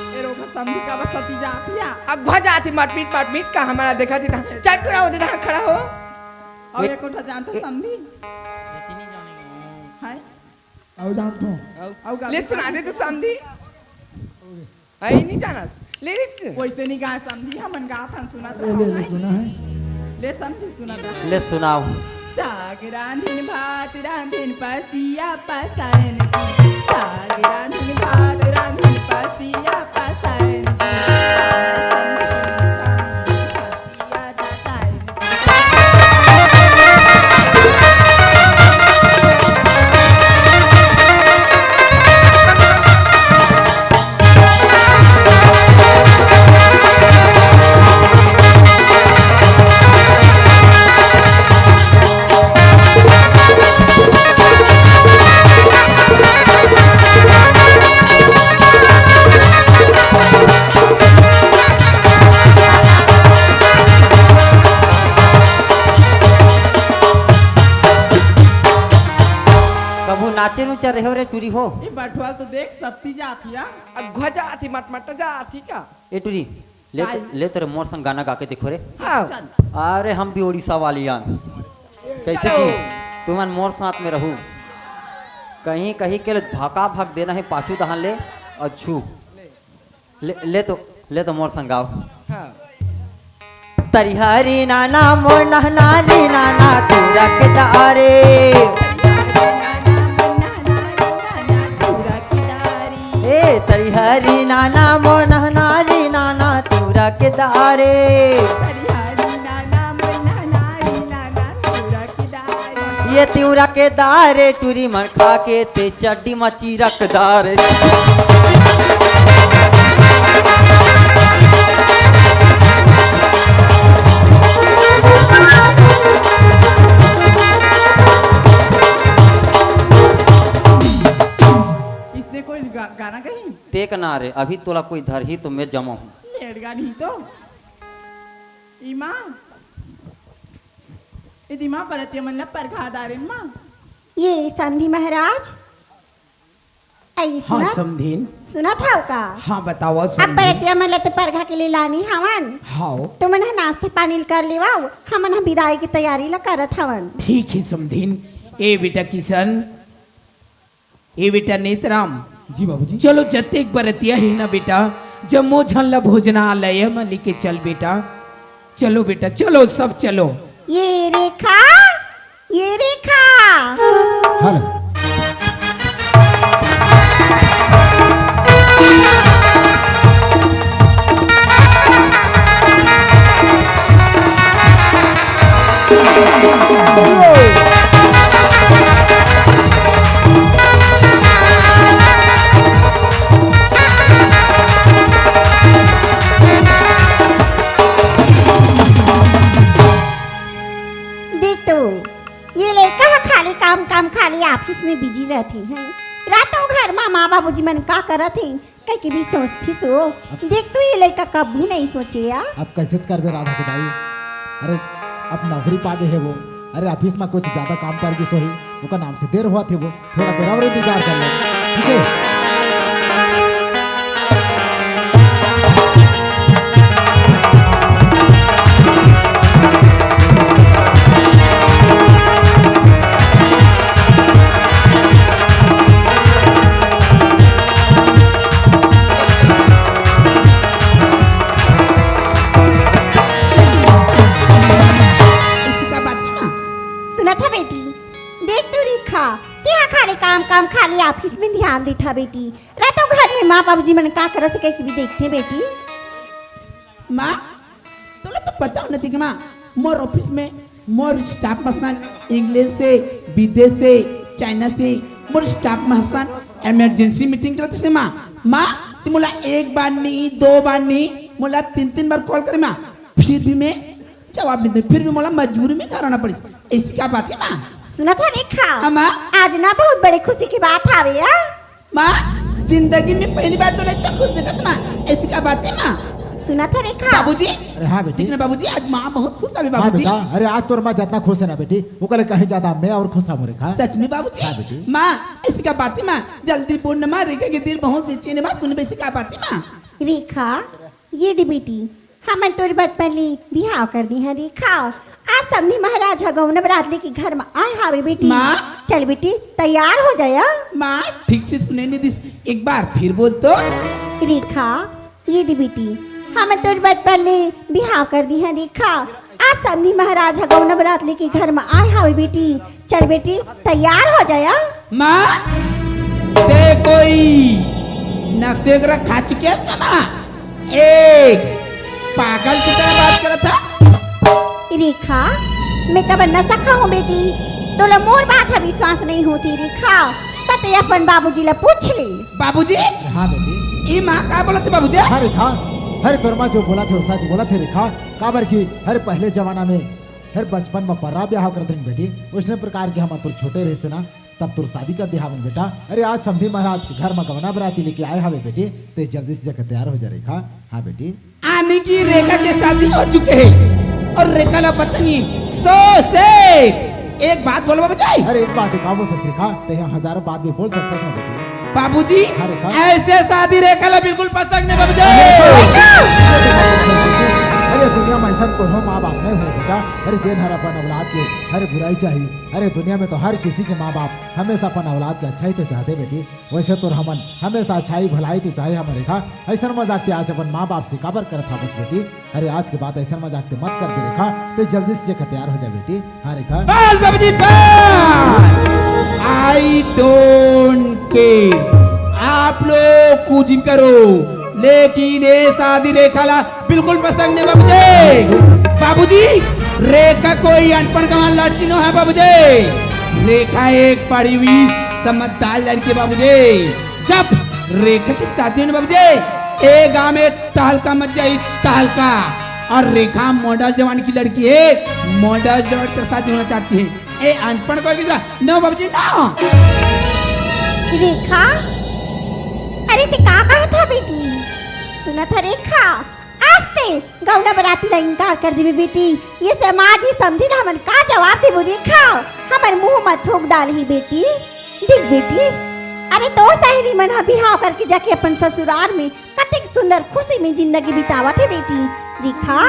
ए रोगहा समधी का बस सती जात हिया। अगवा जात ही मटमिट, मटमिट का हमारा देखा थी था। चल टूरा हो दे, खड़ा हो। अउ ए-, एक उठा जानता ए-, समधी। हाय। अउ जानथों। अउ गा ले सुना दे तो समधी। अई नहीं जानस। ले रे। वैसे नहीं गा समधी, हमन गात हन, सुनत ले, ले, ले, रहा। सुना है। ले समधी, सुनत रहा। ले सुनाओ। साग रांधिन भात रांधिन पसिया पसायन जी। साग रांधिन भात रांधिन पसिया पसायन जी। कभू नाचे नुचा रहे हो रे टूरी हो? ए बटवाल तो देख सत्ती जात हिया। अगवा जात ही मटमट जात ही का? ए टूरी, ले तो, काय? ले तो रे मोर संग गाना गा के देखो रे। हाँ। चल। अरे हम भी उड़ीसा वाली आन। कैसे चलो। जी? तुमन मोर साथ में रहू। कहीं कहीं के ले भाका भाग देना है पाछू दहान ले। अच्छू। ले, ले तो, ले तो मोर संग गाओ। हाँ। तरिहरी नाना मोर नहनारी नाना तू रख दारे। ए तरिहरी नाना मोर नहनारी नाना तू रख दारे। ये तिवरा के दारे टूरी मन खा के ते चड्डी म चिरक दारे। इसने कोई गा-, गाना कहीं? ते का ना रे, अभी तोला कोई धरही तो मैं जमा हूँ। लेट गानी तो। इमा। ए दिमा बरतिया मन ला परघा दारेन मा। ये समधी महाराज, अई हाँ, सुनत, समधीन। सुनत हव का? हाँ, बतावा, अब समधीन। बरतिया मन ला तो परघा के लिए लानी हवन। हाँ। तुमन ह नाश्ता पानी ल कर लेवाओ, हमन ह बिदाई की तैयारी ला करत हवन। ठीक है, समधीन। ए बेटा किशन, ए बेटा नेतराम, जी बाबूजी। चलो, जतेक बरतिया हे ना बेटा, जम्मो झन ला भोजनालय म लेके चल बेटा। चलो बेटा, चलो, सब चलो। ये रेखा, ये रेखा। हेलो। तो ये लइका ह खाली काम, काम, खाली ऑफिस में बिजी रहिथे, हैं? रातों घर मा माँ बाबूजी मन का करत हे, कहिके भी सोचतिस ओ। देख तो ये लइका कभू नहीं सोचे या। अब कइसे करबे राधा के दाई? अरे, अब नौकरी पा गे हे वो। अरे, ऑफिस मा कुछ ज्यादा काम पर गिस होही, ओकर नाम से देर होवत हे वो। थोड़ा देर अउ इंतजार कर ले, ठीक है? इसी का बात है ना? सुनत हे बेटी, देख तो रेखा, तेहा खाली काम, काम, खाली ऑफिस में ध्यान देथा बेटी। रातों घर में माँ बाबूजी मन का करत हे, कहिके भी देखथे बेटी। माँ, तोला तो पता होना चाहिए माँ, मोर ऑफिस में मोर स्टाफ मन सन इंग्लैंड से, विदेश से, चाइना से, मोर स्टाफ मन सन इमरजेंसी मीटिंग चलत हे माँ। माँ, ते मोला एक बार नहीं, दो बार नहीं, मोला तीन तीन बार कॉल करे माँ, फिर भी मैं जवाब नहीं दे, फिर भी मोला मजबूरी में घर आना पड़िस। ऐसी का बात है माँ? सुनत हे रेखा, हाँ, माँ। आज ना बहुत बड़े खुशी की बात हावे या। माँ, जिंदगी में पहली बार तोला इतना खुश देखत माँ। ऐसी का बात है माँ? सुनत हे रेखा। बाबूजी। अरे हाँ बेटी। देख ना बाबूजी, आज माँ बहुत खुश हवे हाँ बाबूजी। बेटा, अरे आज तोर माँ जितना खुश है ना बेटी, ओकर ले कहीं ज्यादा मैं अउ खुश हूँ रेखा। सच में बाबूजी? हाँ बेटी। माँ, ऐसी का बात है माँ? जल्दी बोल ना माँ, रेखा के दिल बहुत बेचैन है माँ, सुन ऐसी का बात है माँ? रेखा, ये दे बेटी, हमन तोर बचपन ले बिहाव कर दे हन रेखा। आज समधी महाराज ह गौना बरात लेके घर म आए हावे बेटी। माँ। चल बेटी, तैयार हो जा या। माँ, ठीक से सुने नहीं दिस, एक बार फिर बोल तो। रेखा, ये दे बेटी, हमन तोर बचपन ले बिहाव कर दे हन रेखा। आज समधी महाराज ह गौना बरात लेके घर म आए हावे बेटी। चल बेटी, तैयार हो जा या। माँ, ते कोई नशे वगैरह खा चुके है क्या माँ? एक पागल की तरह बात करत हे। रेखा, मैं कब नशा खाऊं बेटी? तोला मोर बात ह विश्वास नहीं होती रेखा, त ते अपन बाबूजी ला पूछ ले। बाबूजी? हाँ बेटी। ई माँ का बोलत हे बाबूजी? हाँ रेखा, अरे तोर माँ जो बोलत हे वो सच बोलत हे रेखा, काबर कि अरे पहले जमाना में अरे बचपन में पर्रा ब्याह करत रहिन बेटी, उसने प्रकार के हम तोर छोटे रहे से ना, तब तोर शादी कर दे हावन बेटा। अरे आज समधी महाराज के घर में गौना बराती लेके आए हावे बेटी, ते जल्दी से जाकर तैयार हो जा रेखा। हाँ बेटी। आने की रेखा के शादी हो चुके हैं और रेखा ला पता नहीं। सो से एक बात बोलो बाबूजी। अरे एक बात का बोल सकत रेखा, ते यहाँ हजारों बात भी बोल सकत ना बेटी। बाबूजी, हाँ रेखा। ऐसे शादी रेखा ला बिल्कुल पसंद नहीं बाबूजी। अरे दुनिया में ऐसा कोनो माँ बाप नहीं होय बेटा, अरे जेन हर अपन औलाद के अरे बुराई चाही। अरे दुनिया में तो हर किसी के माँ बाप हमेशा अपन औलाद के अच्छाई तो चाहते बेटी, वैसे तो हमन हमेशा अच्छाई भलाई तो चाहे हमन रेखा। ऐसन मजाक ते आज अपन माँ बाप से काबर करत हवस बेटी? अरे आज के बाद ऐसन मजाक ते मत कर दे रेखा, ते जल्दी से जेकर तैयार हो जा बेटी। हाँ रेखा। बस बाबूजी बस। I don't care, आप लोग कुछ भी करो, लेकिन ये शादी रेखा ला बिल्कुल पसंद नहीं बाबूजी। बाबूजी, रेखा कोई अनपढ़ गंवार लड़की नो है बाबूजी। रेखा एक पढ़ी हुई समझदार लड़की है बाबूजी। जब रेखा की शादी होही ना बाबूजी, ए गांव में तहलका मच जाही, तहलका। और रेखा मॉडल जवान की लड़की है, मॉडल जवान के साथ होना चाहती है। ए अनपढ़ कोई की नो बाबूजी, नो। रेखा, अरे ते का कहत हस बेटी? सुनत हस रेखा, आज ते गौना बराती ला इनकार कर देबे बेटी, ये समाज, ये समधी ला हमन का जवाब देबो रेखा? हमर मुंह म थूक डालही बेटी। देख बेटी, अरे तोर सहेली मन ह बिहाव करके जाके अपन ससुरार में कतेक सुंदर खुशी में जिंदगी बितावत हे बेटी। रेखा,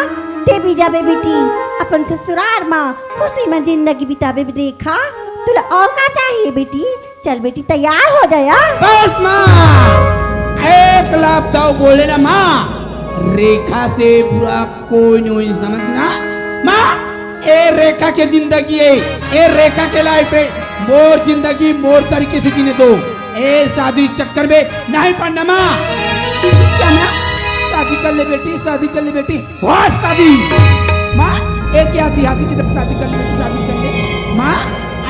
ते भी जाबे बेटी अपन ससुरार म खुशी में जिंदगी बिताबे रेखा। तुला और का चाहिए बेटी? चल बेटी, तैयार हो जा या। बस माँ, एक लफ्ज अउ बोले ना माँ, रेखा से बुरा कोई नहीं होही, समझ ना माँ। ए रेखा के जिंदगी है, ए रेखा के लाइफ है, मोर जिंदगी मोर तरीके से जीने दो। ए शादी चक्कर में नहीं पड़ना माँ। क्या माँ? शादी कर ले बेटी, शादी कर ले बेटी। बहुत शादी। माँ, एक या शादी की जब शादी कर ले, शादी कर ले। माँ,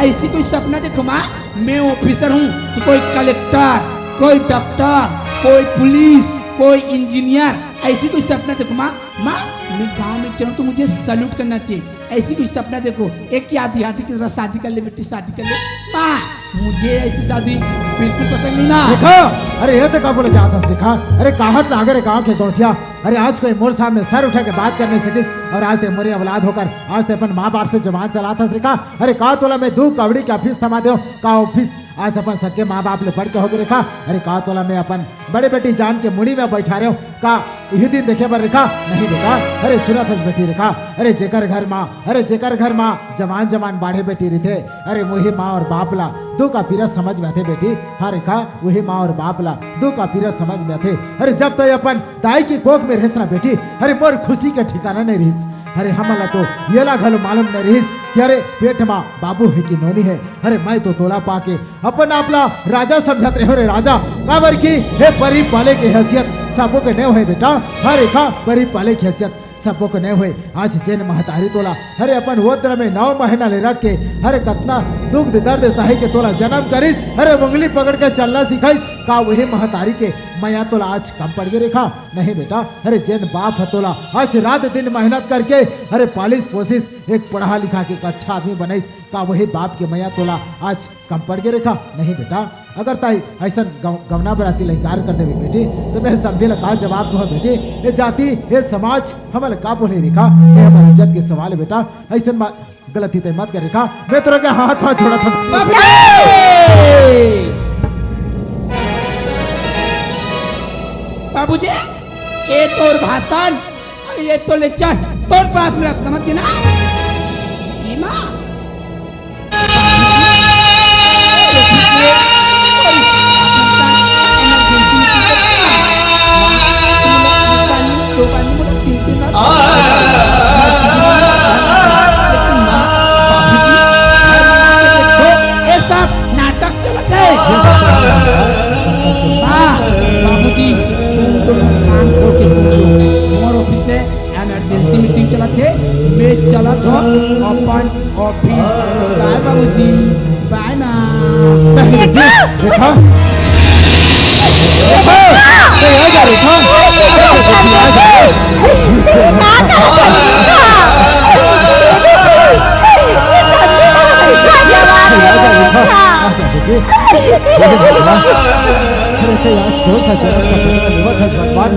ऐसी कोई सपना देखो माँ, मैं ऑफिसर हूँ तो कोई कलेक्टर, कोई डॉक्टर, कोई पुलिस, कोई इंजीनियर, ऐसी कोई सपना देखो माँ। माँ, मैं गांव में चलूं तो मुझे सैल्यूट करना चाहिए। ऐसी कोई सपना देखो, एक ही आधी आधी की तरह शादी कर ले बेटी, शादी कर ले। माँ, मुझे ऐसी शादी बिल्कुल पसंद नहीं ना। रेखा, अरे ये तो का बोले जात हस रेखा? अरे काहत ना अगर गांव के गौंटिया, अरे आज कोई मोर सामने सर उठा के बात कर नहीं सकिस, और आज ते मोरे औलाद होकर आज ते अपन माँ बाप से जबान चलात हस रेखा। अरे का तोला मैं दू कवड़ी के ऑफिस थमा देव, का ऑफिस आज अपन सगे माँ बाप ले बढ़ के होगे रेखा? अरे का तोला मैं अपन बड़े बेटी जान के मुड़ी में बैठा रहे हो? का इही दिन देखे बर रेखा? नहीं बेटा। अरे सुनत हस बेटी रेखा, अरे जेकर घर माँ, अरे जेकर घर माँ जवान जवान बाढ़े बेटी रहिथे, अरे वही माँ और बाप ला दुख का पीरा समझ में आथे बेटी। हाँ रेखा, वही माँ और बाप ला दुख का पीरा समझ में आथे। अरे जब तक अपन दाई की कोख में रहिस ना बेटी, अरे मोर खुशी के ठिकाना नहीं रहिस। अरे हमन ला तो येला घलो मालूम नहीं रहिस कि अरे पेट मा बाबू है कि नोनी है। अरे मैं तो तोला पाके अपन आप ला राजा समझत रहे रे राजा, काबर कि हे परी पाले के हैसियत सबो के नेव है बेटा। हाँ रेखा, परी पाले के हैसियत सबो के नेव है। आज जेन महतारी तोला अरे अपन उदर में नौ महीना ले रख के अरे कतना दुख दर्द सही के तोला जन्म करिस, अरे उंगली पकड़ के चलना सिखाइस, का वही महतारी के मया तोला आज कम पड़ गे रेखा? नहीं बेटा। अरे जेन बाप ह तोला आज रात दिन मेहनत करके अरे पालिस पोसिस, एक पढ़ा लिखा के एक अच्छा आदमी बनाइस, का वही बाप के मया तोला आज कम पड़ गे रेखा? नहीं बेटा। अगर तैं ऐसन गव-, गवना बराती ला इनकार कर देबे बेटी, तो मैं समझे ला का जवाब दूँ बेटी? ये जाति, ये समाज हमन ला का बोलही रेखा? ये हमर इज्जत के सवाल है बेटा। ऐसन मा-, गलती तैं मत कर रेखा। मैं तोरा के हाथ पाँव जोड़त हँव। बाबूजी! बाबूजी, ये तोर भाषण, ये तो लेक्चर, तोर पास में रख, समझ गे ना? ये माँ, ये सब नाटक चलत हे। हाँ, बाबूजी, तुम दोनों कान खोल के सुन लो। हमारे ऑफिस में इमरजेंसी मीटिंग चलत हे, मैं चलत हँव अपन ऑफिस। बाय बाबूजी, बाय माँ। नहीं, रेखा। रेखा। रेखा। नहीं, आ जा, रेखा। आ जा, रेखा। आ जा, बेटी। अरे, ते आज कौन सा जन्म का बदला लेवत हस भगवान?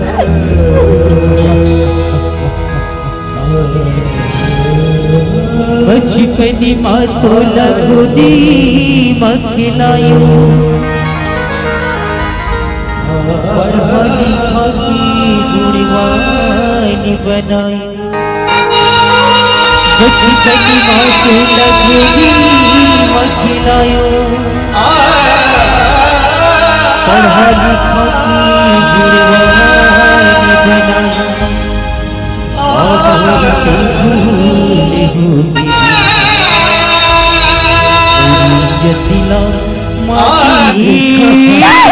बचपन मा तोला गोदी मा खिलायो, पढ़ा लिखा के गुणवान बनायो। बचपन मा तोला गोदी मा खिलायो, पढ़ा लिखा के गुणवान बनायो। अब मोर तो भूल होगे, जतिला माटी मिलाए।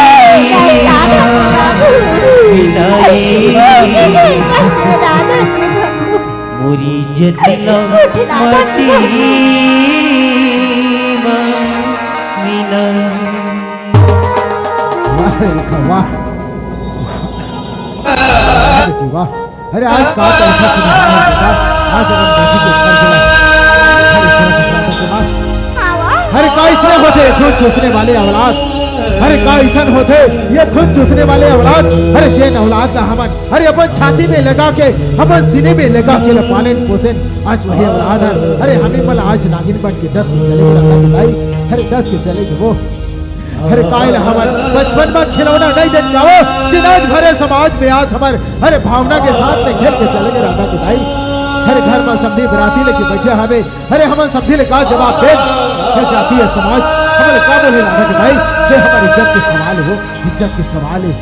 मोरी जतिला माटी मा मिला। वाह रे, वाह। वाह बेटी, वाह। अरे आज का तो ऐसा सुनाया है बेटा, आज अगर बेटी के ऊपर गिरा। अरे सुरत सुरत के माँ। अरे का इसने होथे खून चूसने वाले औलाद? अरे का इसन होथे ये खून चूसने वाले औलाद? अरे जेन औलाद ला हमन अरे अपन छाती में लगा के, अपन सीने में लगा के ल पालेन पोसेन, आज वही औलाद हर अरे हमी मन आज नागिन बन के डस के चले गे राधा के दाई। अरे डस के चले गे वो। अरे काहे ला हमन बचपन में खिलौना नहीं देख पावो, जेन आज भरे समाज में आज हमर अरे भावना के साथ में खेल के चले गे राधा के दाई। अरे घर में समधी बराती लेके बैठे हवे, अरे हमन समधी ले का जवाब देन? ये जातीय समाज हमन ले का बोले राधा के दाई? ये हमर इज्जत के सवाल हो, इज्जत के सवाल है।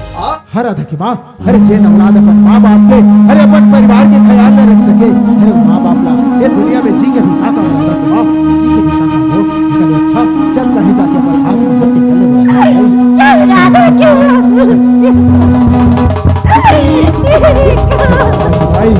हर राधा की माँ, अरे जेन औलाद अपन माँ बाप के, अरे अपन परिवार के ख्याल न रख सके, अरे माँ बाप ला ये दुनिया में जी के भी का काम राधा की माँ, जी के भी का काम हो। निकल अच्छा, चल कहीं जाके अपन आत्महत्या कर ले। चल राधा की माँ। भाई।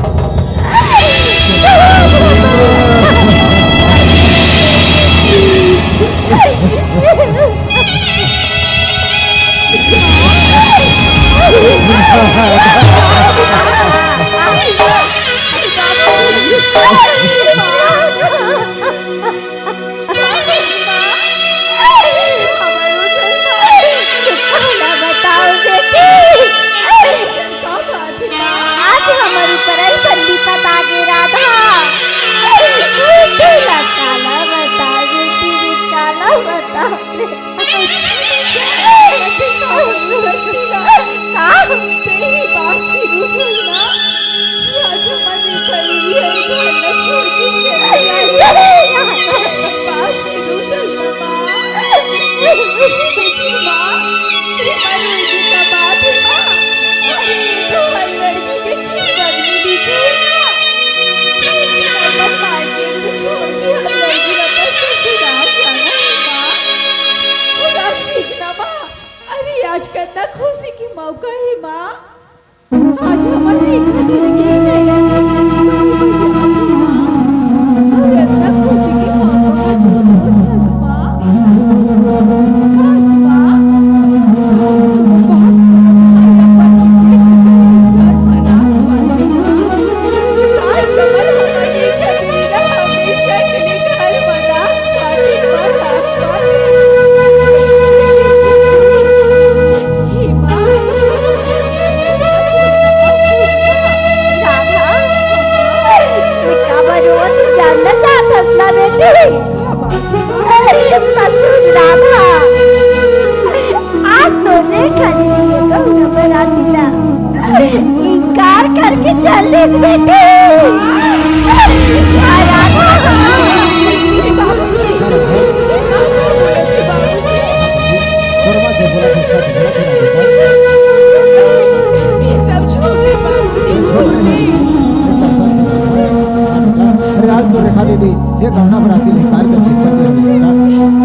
बस सुन राधा, आज तो रेखा दीदी ये गौरा बराती ला इनकार करके चल दिस बेटी। हाँ, राधा। ये सब झूठ है बाबूजी, झूठ है। अरे आज तो रेखा दीदी ये गौरा बराती ला इनकार करके चल दे हवे बेटा।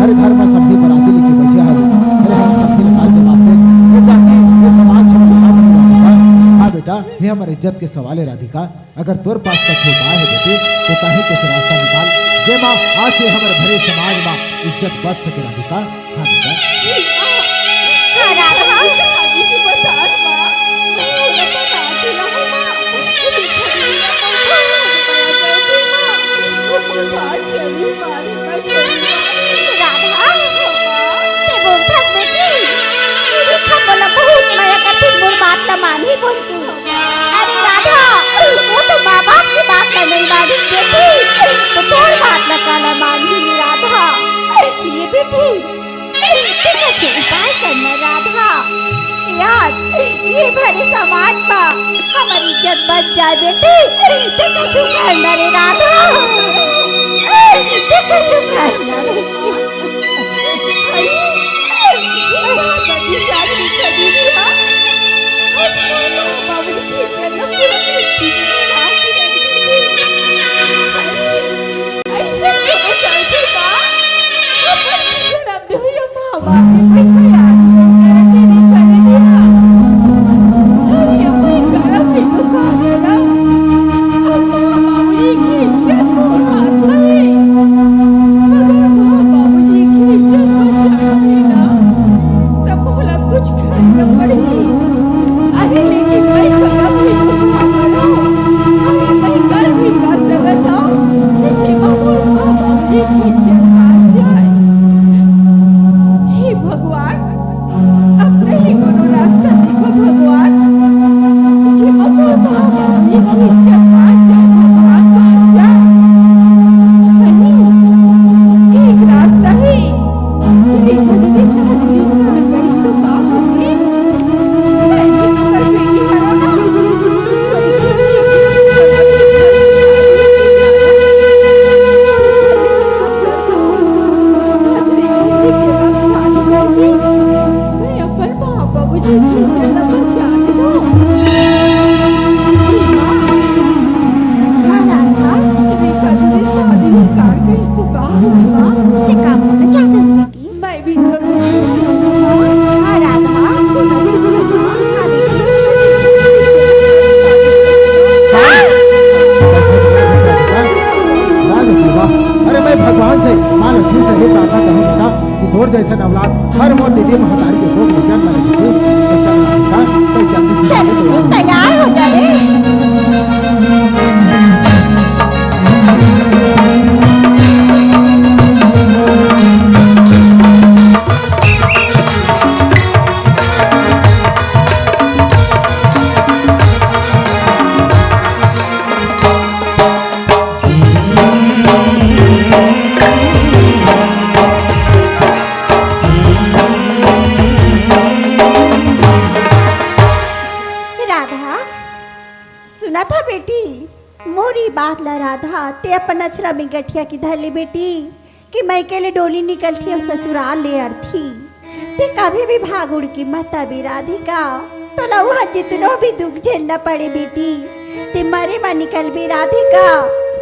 अरे घर में सबके बराती लेके बैठे हवे। अरे हम सबके लगा जवाब दे। ये जाति, ये समाज हम लोग का बने राधिका। हाँ बेटा, ये हमारे इज्जत के सवाल है राधिका। अगर तोर पास कुछ उपाय है बेटी, तो कहीं कुछ रास्ता निकाल, जेमा आज से हमारे भरे समाज में इज्जत बच सके राधिका। हाँ बेटा। हाँ, राधा। राधा, ते बोलथस बेटी, ये देखा मोला बहुत मया करथे, मोर बात ला मानही बोल के। अरे राधा, वो तो माँ बाप की बात ला नहीं मानही बेटी, तो तोर बात ला काला मानही राधा। ये बेटी, तें कुछ उपाय करना राधा। यार, ये भरे समाज मा हमर इज्जत बच जाए बेटी। तें कुछ करना रे राधा। तें कुछ करना रे। अरे, ये बात बड़ी जान की चली गई, हाँ? आज तो बाबू की इज्जत ना पूरा अरे, ऐसा क्यों करते बा? अपन जन्म देवइया माँ बाप के कोई ख्याल नहीं करे, तेरी करे दिया। अरे, अपन करम भी तो खा गए ना। अब माँ बाप की इज्जत को हाथ में। अगर माँ बाप की इज्जत बचाना है ना, तब मोला कुछ करना पड़ही। अरे लेकिन मैं करम भी तो खा पड़ो। अरे मैं कर भी का सकत हूँ कि जेमा मोर माँ बाप की इज्जत आ जाए। हे भगवान, अब नहीं कोनो रास्ता देखो भगवान, जेमा मोर माँ बाप की इज्जत आ जाए भगवान, आ जाए। अरे, एक रास्ता है। रेखा दीदी शादी इनकार करिस तो का होगे? मैं भी तो कर बेटी हरो ना। वैसे भी आज रेखा दीदी के साथ शादी करके मैं अपन माँ बाबूजी के इज्जत बचा लेथों। हाँ, राधा। रेखा दीदी शादी इनकार करिस तो का होगे माँ? ते का बोलना चाहथस बेटी? मैं भी तो हाँ, राधा। सुनो, सुनो। हाँ, बेटी। हाँ? वाह बेटी, वाह। अरे, मैं भगवान से, माँ लक्ष्मी से भी प्रार्थना करूँ बेटा कि तोर जैसन औलाद हर मोर दीदी महतारी के कोख में जन्म ले बेटी। तो चल ना बेटा, तो जल्दी से चल, तैयार हो जा रे। राधा, सुनत हस बेटी, मोर ई बात ला राधा, ते अपन अचरा में गठिया के धर ले बेटी, कि मइके ले डोली निकलथी अउ ससुराल ले अरथी। ते कभी भी भाग उड़ के मत आबे राधिका, तोला उहाँ जितनो भी दुख झेलना पड़े बेटी, ते मरे म निकलबे राधिका,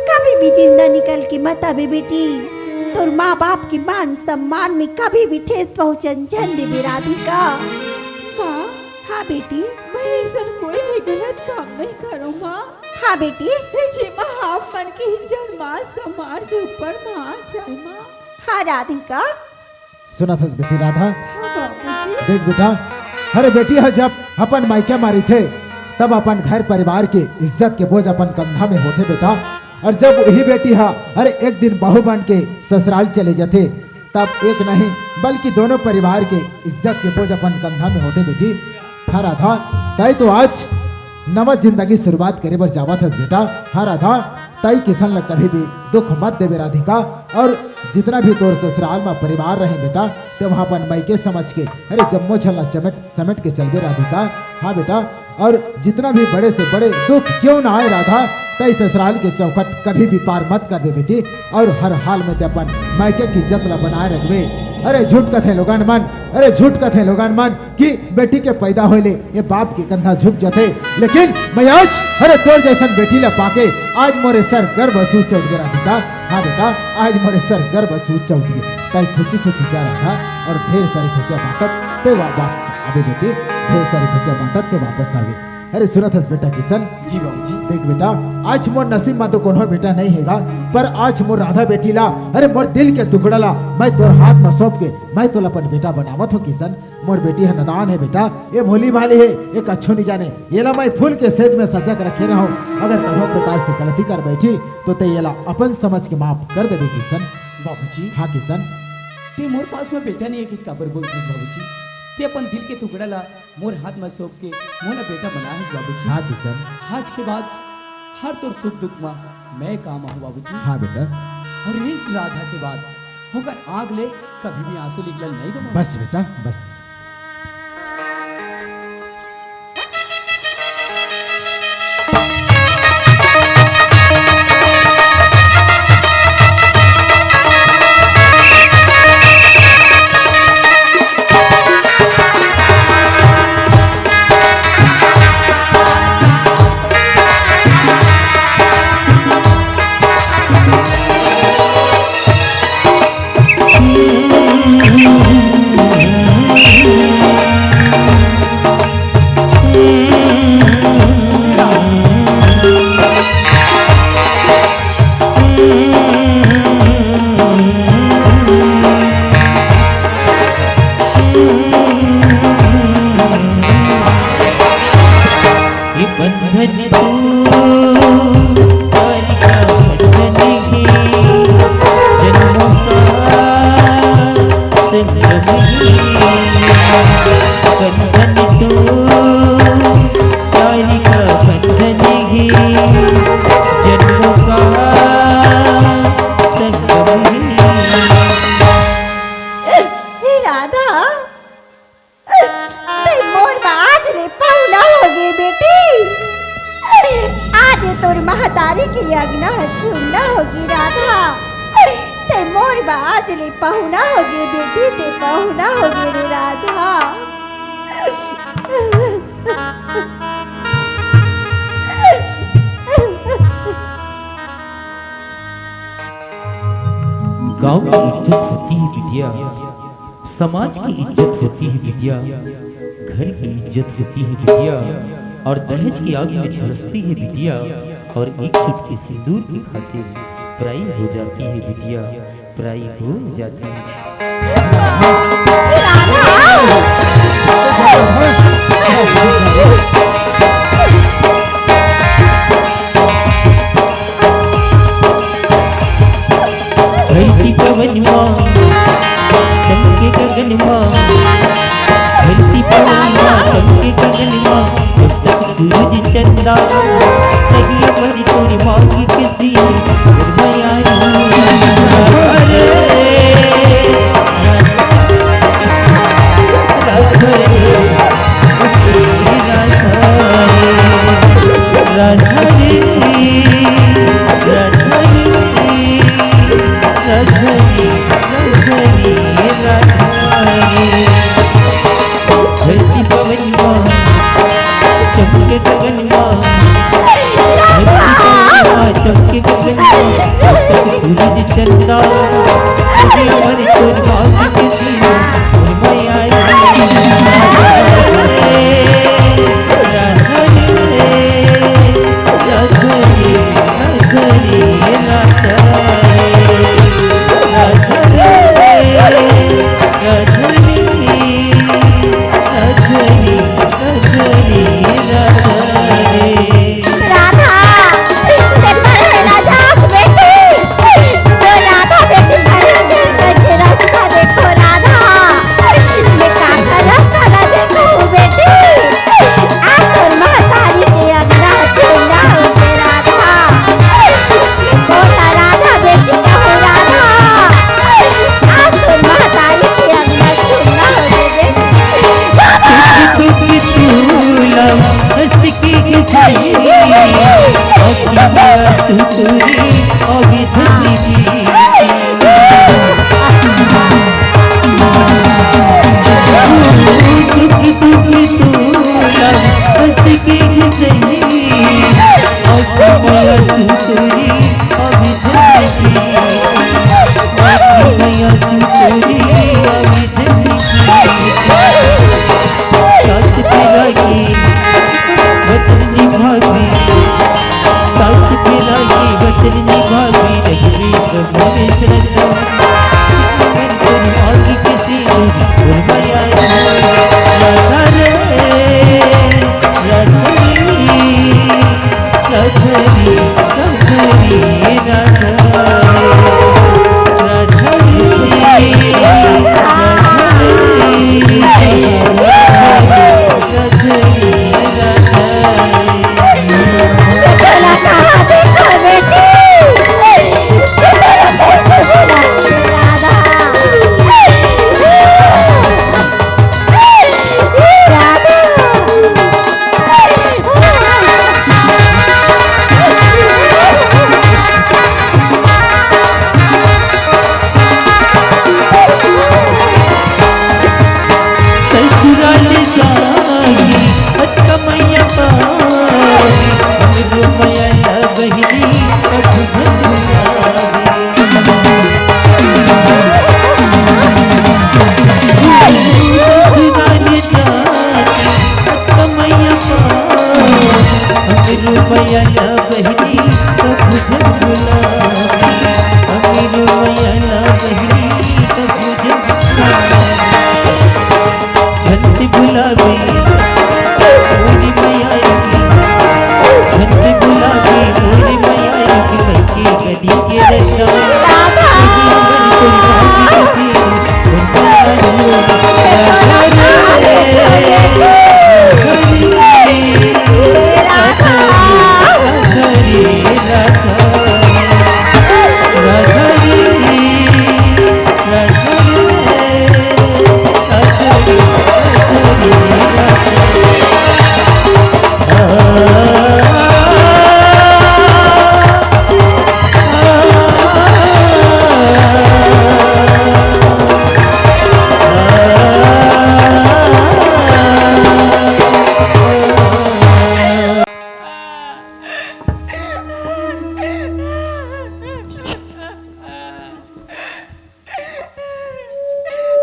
कभी भी जिंदा निकल के मत आबे बेटी। तोर माँ बाप के मान सम्मान में कभी भी ठेस पहुँचन झन देबे राधिका। माँ, हाँ बेटी। मैं अइसन कोई भी गलत काम नहीं करों माँ। हाँ बेटी। हे जेमा आप मन के इज्जत मान सम्मान के ऊपर मा आ जाए माँ। हाँ राधिका। सुनत हस बेटी राधा? हाँ बाबूजी। देख बेटा, अरे बेटी ह जब अपन मायके म रहिथे, तब अपन घर परिवार के इज्जत के बोझ अपन कंधा में होथे बेटा। अउ जब वही बेटी ह अरे एक दिन बहू बन के ससुराल चले जथे, तब एक नहीं बल्कि दोनों परिवार के इज्जत के बोझ अपन कंधा में होथे बेटी। हाँ राधा, तय तो आज नवा जिंदगी शुरुआत करे बर जावत हस बेटा। हाँ राधा, तई किसन ला कभी भी दुख मत देबे राधिका। और जितना भी तोर ससुराल मा परिवार रहे बेटा, ते वहाँ अपन मायके समझ के, अरे, जम्मो झन ला चमेट समेट के चलबे राधिका। हाँ बेटा, और जितना भी बड़े से बड़े दुख क्यों ना आए राधा, तई ससुराल के चौखट कभी भी पार मत करबे बेटी। और हर हाल में ते अपन मायके की इज्जत ला बनाए रखबे। अरे झूठ कथे लोगन मन, अरे झूठ कथे लोगन मन कि बेटी के पैदा होए ले ये बाप के कंधा झुक जाथे, लेकिन मैं आज, अरे तोर जैसन बेटी ला पाके आज मोरे सर गर्व से ऊंचा उठ गे राधिका। हाँ बेटा, आज मोरे सर गर्व से ऊंचा उठ गे। तई खुशी खुशी जा राधा, और ढेर सारी खुशियां बांटत ते वा वापस आबे बेटी, ढेर सारी खुशियां बांटत ते वापस आबे। अरे सुनत हस बेटा किसन? जी बाबूजी। देख बेटा, आज मोर नसीब मा तो कोनो बेटा नहीं हेगा, पर आज मोर राधा बेटी ला, अरे मोर दिल के टुकड़ा ला मैं तोर हाथ मा सौंप के मैं तोला अपन बेटा बनावत हो किसन। मोर बेटी ह नदान हे बेटा, ये भोली भाली हे, ये कछु नहीं जाने। येला मैं फूल के सेज में सजा के रखे रहूं, अगर कोनो प्रकार से गलती कर बैठी तो ते येला अपन समझ के माफ कर देबे किसन। बाबूजी। हाँ किसन। ते मोर पास में बेटा नहीं है कि काबर बोलथस बाबूजी? ते अपन दिल के टुकड़ा ला मोर हाथ में सौंप के मोला बेटा बना हस बाबूजी। हाँ किसन। आज के बाद हर तोर सुख दुख में मैं काम आहूं बाबूजी। हाँ बेटा। और इस राधा के बाद होकर आग ले कभी भी आंसू निकलन नहीं दूंगा। बस बेटा, बस। ये बंधन तो प्यार का बंधन है, जन्मों का संगम है। बंधन तो प्यार का बंधन है, जन्मों का संगम है। ए, ए राधा, तैं मोर बर आज ले पहुना होगे बेटी। आज तोर महतारी के अंगना ह छुन्ना होगे राधा। तैं मोर बर आज ले पहुना होगे बेटी, तैं पहुना होगे रे राधा। गांव की इज्जत होती है बिटिया, समाज की इज्जत होती है बिटिया, घर की इज्जत होती है बिटिया, और दहेज की आग में झुलसती है बिटिया, और एक चुटकी सिंदूर की खातिर पराई हो जाती है बिटिया, पराई हो जाती है। धरती पवन मा, चमके गगन मा। धरती पवन मा, चमके गगन मा। जब तक सूरज चंदा, तभी अमर तोरी मांगी किसी, फिर मैं आई। अरे, राधा रे, राधा रे, राधा रे, राधा रे। राधा रे, राधा रे, राधा रे। धरती पवन मा, चमके गगन मा। धरती पवन मा, चमके गगन मा। सूरज चंदा, सभी अमर तोर मांगी किसी, मैं आई। राधा रे, राधा रे, राधा रे, राधा रे। राधा, राधा बेटी, जो राधा बेटी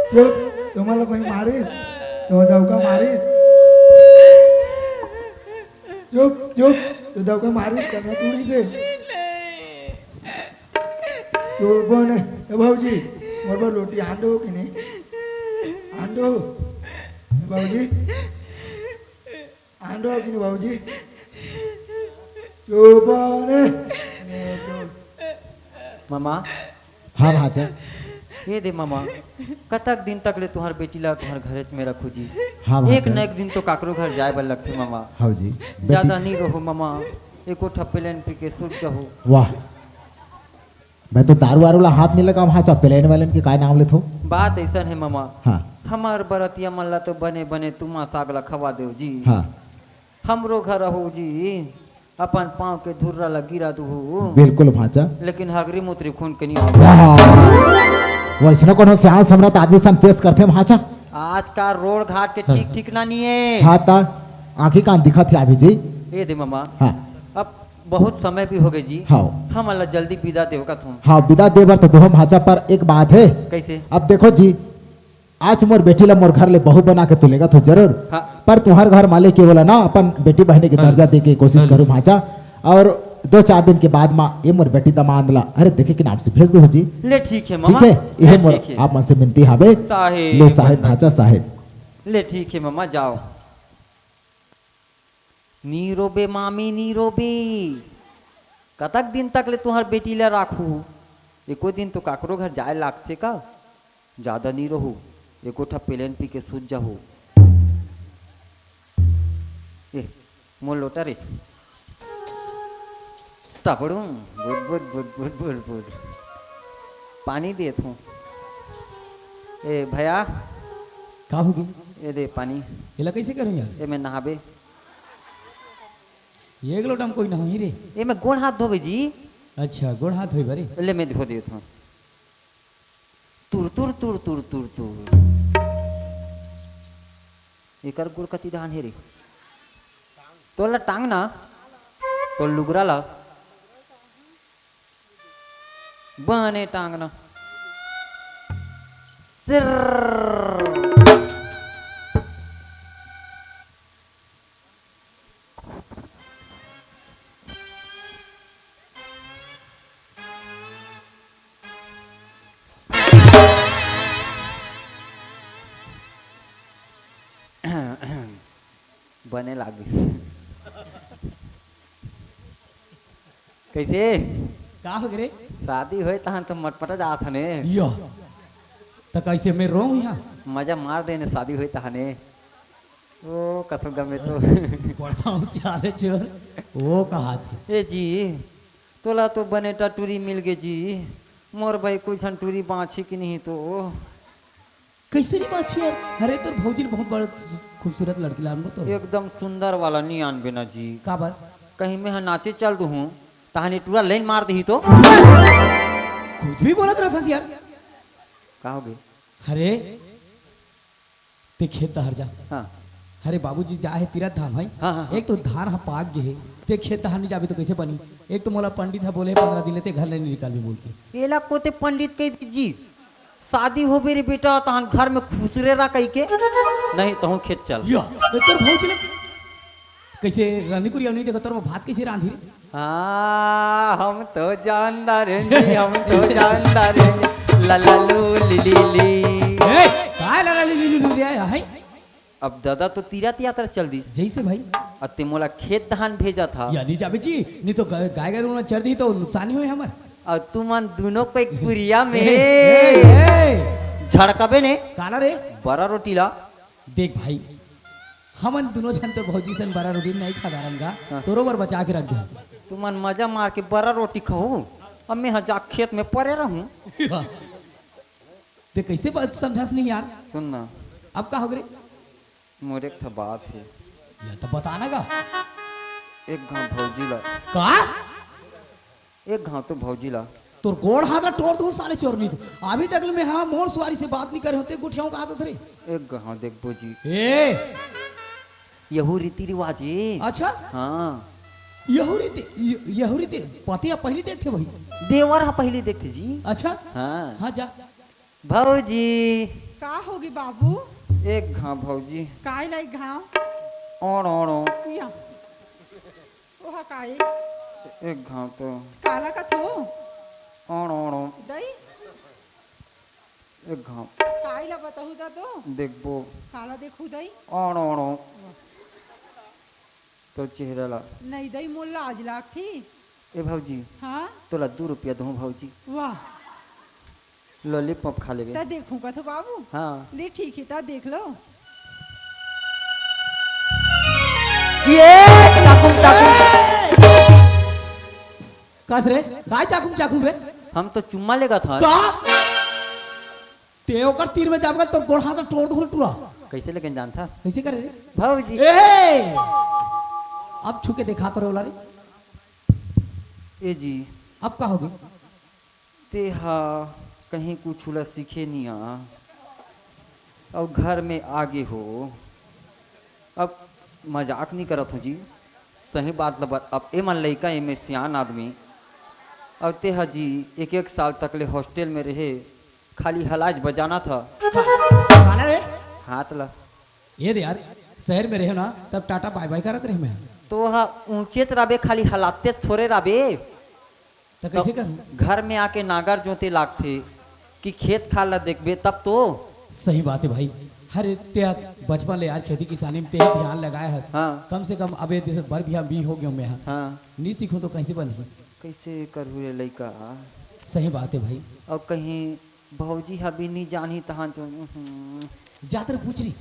चुप, तुमन ला कोई मारिस? तुमन दउका मारिस? चुप, चुप, तू दउका मारिस, कनिहा टूट गिसे। चुप बने, ए भौजी, मोर बर रोटी आन दो कि नहीं? आन दो, ए भौजी। आंडो कि नहीं बाबूजी? चुप रे। मामा। हाँ भांचा। ये दे मामा, कतक दिन तक ले तुहर बेटी ला तुहर घरे में रखू जी? हाँ भांचा। एक न एक दिन तो काकरो घर जाए बर लगथे मामा। हाँ जी। ज्यादा नहीं रहो मामा, एको ठप्पे लेन पी के सुत जाहू। वाह, मैं तो दारू वारू ला हाथ नहीं लगाव भांचा, प्लेन वालन के काय नाम लेथो? बात ऐसा है मामा। हाँ। हमार बरतिया मन ला तो बने बने तुमा साग ला खवा देव जी। हाँ। हमरो घर हो जी, अपन पाँव के धुर्रा ला गिरा दुहू। बिल्कुल भांचा। लेकिन हगरी मुतरी खून के नहीं हो। वाह। वैसने कोनो सियान समरथ आदमी सन पेश करथे भांचा। आज का रोड घाट के ठीक ठिकाना नहीं है। हाँ ता, आँखी कान दिखत हे अभी जी। ये दे मामा। हाँ। अब बहुत समय भी हो गए जी। हाँ। हमन ला जल्दी विदा देव का थों। हाँ, विदा दे बर तो तुहम भांचा, पर एक बात है। कैसे? अब देखो जी, आज मोर बेटी ला मोर घर ले बहू बना के तू लेगत हो जरूर। हाँ। पर तुहर घर मालिक के बोला ना, अपन बेटी बहनी के हाँ। दर्जा दे के कोशिश हाँ। करूँ भांचा। और दो चार दिन के बाद मा ये मोर बेटी दमांद ला, अरे देखे के नाम से भेज दो जी। ले ठीक है मामा। ठीक है, ये ले मोर ठीक है। आप मन से मिनती हावे। साहेब। ले साहेब भांचा साहेब। ले ठीक है मामा, जाओ। नी रोबे मामी, नी रोबे। कतक दिन तक ले तुहर बेटी ला राखू? एको दिन तो काकरो घर जाए लागथे का? जादा नी रहू, एको ठा पेलेन पी के सूत जाहू। ए, मोर लोटा रे। तबड़ू, बुद, बुद, बुद। पानी देत हूँ। ए, भैया। का होगे? ए दे पानी। एला कैसे करूँ यार? ए में नहाबे। एक लोटा में कोई नहाही रे। ए में गोड़ हाथ धोबे जी। अच्छा, गोड़ हाथ धोए बर? ले, मैं धो देत हूँ। तुर, तुर, तुर, तुर, तुर, तुर। एकर गोड़ कति डहान हे रे? तोला टांग ना, तो लुगरा ला। बने टांग ना। सिर्र। बने लागिस। कइसे? का हो गे रे? शादी होय तहन तो मटमटा जात हने। यो। त कइसे मैं रोऊं यहाँ? मजा मार देने शादी होय तहने। ओ, कथो गमे तो। पड़ता हूँ चाले चोर। वो कहा थे। ए जी, तोला तो बने टा टूरी मिल गे जी। मोर भाई कोई झन टूरी बाँची कि नहीं तो। कइसे नहीं बाँची यार? अरे तोर भौजी ल बहुत बड़ खूबसूरत लड़की लान तो। एकदम सुंदर वाला नहीं आनबे ना जी। काबर? कहीं मैं ह नाचे चल दूँ, तहन ये टूरा लाइन मार दही तो। कुछ भी बोलत रहथस यार। का हो गे? अरे, ते खेत डहर जा। हाँ। अरे बाबूजी जा हे तीरथ धाम है। हाँ, हाँ, हाँ। एक तो धान ह पाक गे हे, ते खेत डहर नहीं जाबे तो कइसे बनी? एक तो मोला पंडित ह बोले हे पंद्रह दिन ले ते घर ले नहीं निकालबे बोल के। एला कोते पंडित कह दी जी, शादी होबे रे बेटा, तहन घर में खुसरे रह कह के। नहीं, तहूँ खेत चल। या, ए तोर भौजी ले कइसे रांधी कुरिया नहीं देखा, तोर भात कइसे रांधी रे? हाँ, हम तो जानदार हैं जी, हम तो जानदार हैं जी। ला ला लू ली ली ली। ए, काय ला ला ली ली ली रे, है? अब दादा तो तीरथ यात्रा चल दिस। जइसे भाई। अब ते मोला खेत धान भेजत हा। या नहीं जाबे जी, नहीं तो ग-, गाय गरू में चर दी तो नुकसान ही होय हमर। अब तुमन दोनों को एक कुरिया में ए, ए, ए। झड़कबे ने। काला रे? बरा रोटी ला। देख भाई, हमन दोनों झन तो भौजी सन बरा रोटी नहीं खा डारन गा, हाँ। तोरो बर बचा के रख दूँ। तुमन मजा मार के बरा रोटी खाओ, अब मैं ह जा खेत में परे रहूँ। ते कइसे बात समझास नहीं यार? सुन ना। अब का हो गे रे? मोर एक ठा बात हे। या तो बताना का? एक घाव भौजी ला। का? एक घाव तो भौजी ला। तोर गोड़ हाथ ला टोर दूँ साले चोरनी तो। अभी तक ले मैं हाँ मोर सुवारी से बात नहीं करे होते गुठियाऊँ का आदत रे। एक घाव देख भौजी। ए! यहू रीति रिवाज हे। अच्छा? हाँ। यहू रीति, य-, यहू रीति, पति ह पहिली देखथे भाई। देवर ह पहिली देखथे जी। अच्छा? हाँ। हाँ जा। भौजी। का होगे बाबू? एक घाव भौजी। काय ला एक घाव? ओण, ओण, ओण। या। ओहा काय? एक घाव तो। काला कथो? ओण, ओण, ओण। दई? एक घाव। काय ला बताहू ता तो? देखबो। काला देखू दई? ओण, ओण, ओण। तो चेहरा ला। नहीं दई, मोर लाज लागथे। ए भौजी, हाँ? तोला दू रुपया दूँ भौजी। वाह। लॉलीपॉप खा लेबे। त देखूं कथो बाबू? हाँ। ले ठीक हे, त देख लो। ये चाकुम, चाकुम। कस रे? काय चाकुम, चाकुम रे? हम तो चुम्मा लेगत हन। का? ते ओकर तीर में जाबे, तोर गोड़ हाथ टोर दूँ टूरा। कइसे लेकिन जानथा? कइसे करे रे? भौजी। ए! अब छू के देखा तो रे ओला रे। ए जी। अब का होगे? ते हा कहीं कुछ ला सीखे नहीं आ, अउ घर में आगे हो। अब मजाक नहीं करत हूँ जी, सही बात ल बत-, अब ए मन लइका, ए में सियान आदमी। अब ते हा जी एक एक साल तक ले हॉस्टल में रहे, खाली हलाज बजाना था। काला रे? हाथ ला। ये दे यार, शहर में रहे ना, तब टाटा बाय बाय करत रहे मैं। तो हा ऊंचे त रबे, खाली हलाते थोड़े रबे। त कइसे तो करूं? घर में आके नागर जोते लागथे कि खेत खार ला देखबे तब तो। सही बात हे भाई। हर ते बचपन ले यार खेती किसानी में ते ध्यान लगाए हस। हाँ। कम से कम अबे जइसे बर बिहा भी हो गयो मैं हा। हाँ। नहीं सीखूं तो कइसे बनही? कइसे करहू रे लइका? सही बात हे भाई। अउ कहीं भौजी ह भी नहीं जानही तहां तो, उहुं। जात रे पूछ री।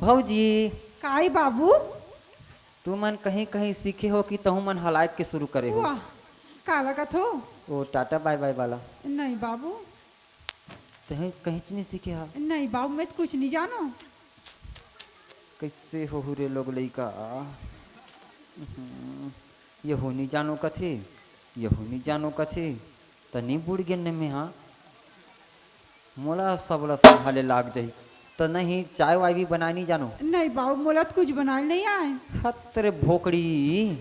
भौजी। काय बाबू? तुमन कहीं कहीं सीखे हो कि तहु मन हलायत के शुरू करे हो? वाह, काला कथो? ओ टाटा बाय बाय वाला। नहीं बाबू। तहीं कहीं नहीं सीखे हा? नहीं बाबू, मैं तो कुछ नहीं जानो। कइसे होहू रे लोग लइका? उहुं, ये हो नहीं जानो कथे। यहू नी जानो कथे, त नी बुड़ गेन ने में, हाँ। मोला सबला संभाले लाग जाही, त नहीं चाय वाय भी बनाए नी जानो। नहीं बाबू, मोला तो कुछ बनाए नहीं आए। हत रे भोकड़ी,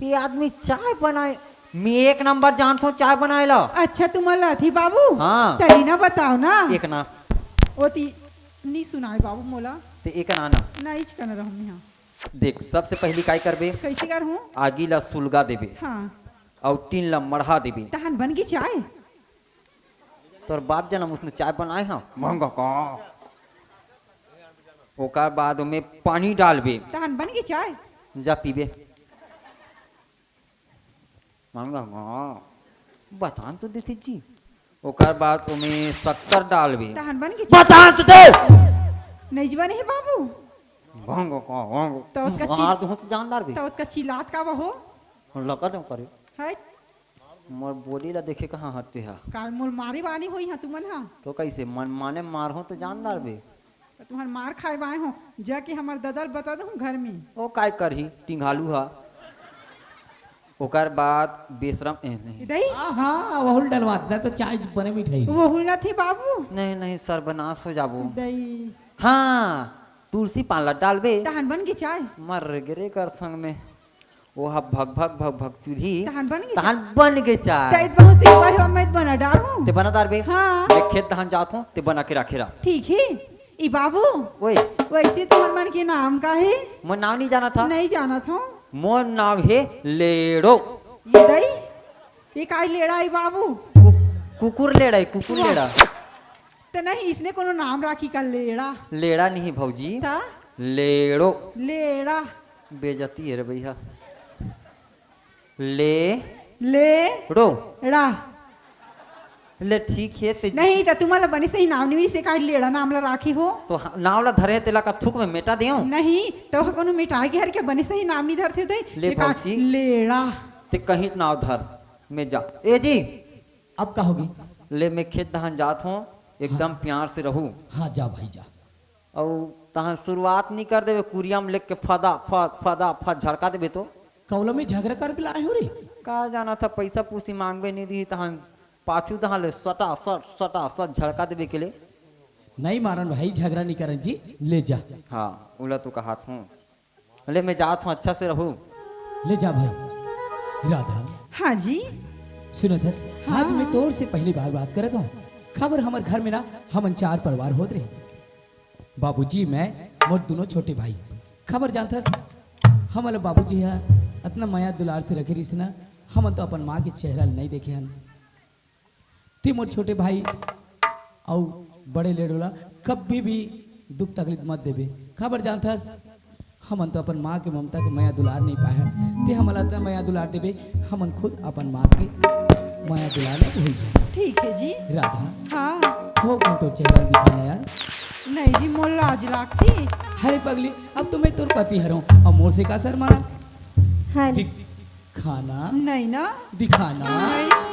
ये आदमी चाय बनाए, मैं एक नंबर जानथों चाय बनाए ला। अच्छा, तुमन ला आथे बाबू? हाँ। तनी ना बताओ ना। एक ना। ओती नी सुनाए बाबू मोला। ते एक ना ना। ना इच कन रहूं मैं, हाँ। देख, सबसे पहली काय करबे? कैसे करहूं? आगी ला सुलगा देबे। हाँ। अउ टीन ला मढ़ा देबे। तहन बन गे चाय? तोर बाप जनम उसने चाय बनाए हा, महंगा का। ओकर बाद ओमे पानी डालबे। तहन बन गे चाय? जा पीबे। महंगा का। बतान तो देथे जी। ओकर बाद ओमे शक्कर डालबे। तहन बन गे चाय? बतान तो दे। नहीं जी बने हे बाबू। महंगा का, महंगा। तो ओतका चिल- मार दूं तो जान डारबे। तो ओतका चिल्लात का बा हो? लगा दो करे। हट। मोर body ला देखे कहाँ हटते हा? का मोर मारे वाली होई हा तुमन हा? तो कैसे मन माने मारहूं तो जान डारबे। तुहर मार खाए बाय हो, जाके हमर ददा ल बता दूं घर में। ओ काय करही, टिंगालू हा। ओकर बाद बेशरम, ए, नहीं। दई? हाँ, हाँ, वहुल डलवा देता तो चाय बने मिठाई। वहुल ना थे बाबू। नहीं, नहीं, सर्वनाश हो जाबो। दई। हाँ, तुलसी पान ला डालबे। तहन बन गे चाय? मर गे रे कर संग में। ओहा भग भग भग भग चुरही। तहन बन गे तहन चाय? बन गे चाय। तैत बहुत सी बार हम मैं बना डार हूँ। ते बना डारबे? हाँ। मैं खेत तहन जात हूँ, ते बना के राखे रहा। ठीक है। ई बाबू, ओए। वैसे तुमन मन के नाम का हे? मोर नाम नहीं जानत हा? नहीं जानत हूँ। मोर नाम हे लेड़ो। ये दई? ये काय लेड़ा हे बाबू? कु-, कुकुर लेड़ा हे, कुकुर वाह। लेड़ा। त नहीं, इसने कोनो नाम राखी का लेड़ा? लेड़ा नहीं भौजी। त? लेड़ो। लेड़ा। बेइज्जती हे रे भैया। ले ले रो। रा। ले ठीक हे ते। नहीं, त तुमन ला बने सही नाम नहीं मिलिस हे, का लेड़ा नाम ला राखे हो? तो ह-, नाम ला धरे हे, तेला का थूक में मेटा देव? नहीं, तो ह कोनो मेटा गे हर के बने सही नाम नहीं धरथे ते? ले ये का भौजी। लेड़ा। ते कहीं नाम धर, मैं जा। ए जी। अब का होगी? ले मैं खेत धान जात हूँ, एकदम हाँ। प्यार से रहू। हाँ, जा भाई जा। अउ तहां शुरुआत नी कर देबे, कुरिया में लेके फदा फद, फदा फद झड़का देबे तो। कौला में झगड़ा कर बिलाए हो रे? का जाना था, पैसा पूसी मांगबे नी दी, तहां पाछू तहां ले सटा सट, सटा सट झड़का देबे के ले। नहीं मारन भाई, झगड़ा नहीं करन जी, ले जा। हाँ, उला तो कहात हूँ। ले, मैं जात हूँ, अच्छा से रहू। ले जा भाई। राधा। हाँ जी। सुनत हस, हाँ। आज मैं तोर से पहली बार बात करत हूँ। खबर हमर घर में ना, हमन चार परिवार होत रहे। बाबूजी, मैं, मोर दोनों छोटे भाई। खबर जानत हस, हमन ल बाबूजी ह अतना मया दुलार से रखे रिहिस ना, हमन तो अपन माँ के चेहरा ल नहीं देखे हन। ते मोर छोटे भाई अउ बड़े लेड़ो ला कभी भी दुख तकलीफ मत देबे। खबर जानत हस, हमन तो अपन माँ के ममता के मया दुलार नहीं पाए हन। ते हमन ला अतना मया दुलार देबे, हमन खुद अपन माँ के मया दुलार ला भूल जाए। ठीक है जी। राधा। हाँ। हो कौन तोर चेहरा दिखाना यार? नहीं जी, मोर लाज लागथे। अरे पगली, अब तो मैं तोर पति हरंव, अब मोर से का शर्माना? हाँ। दिखाना। नहीं ना। दिखाना। नहीं।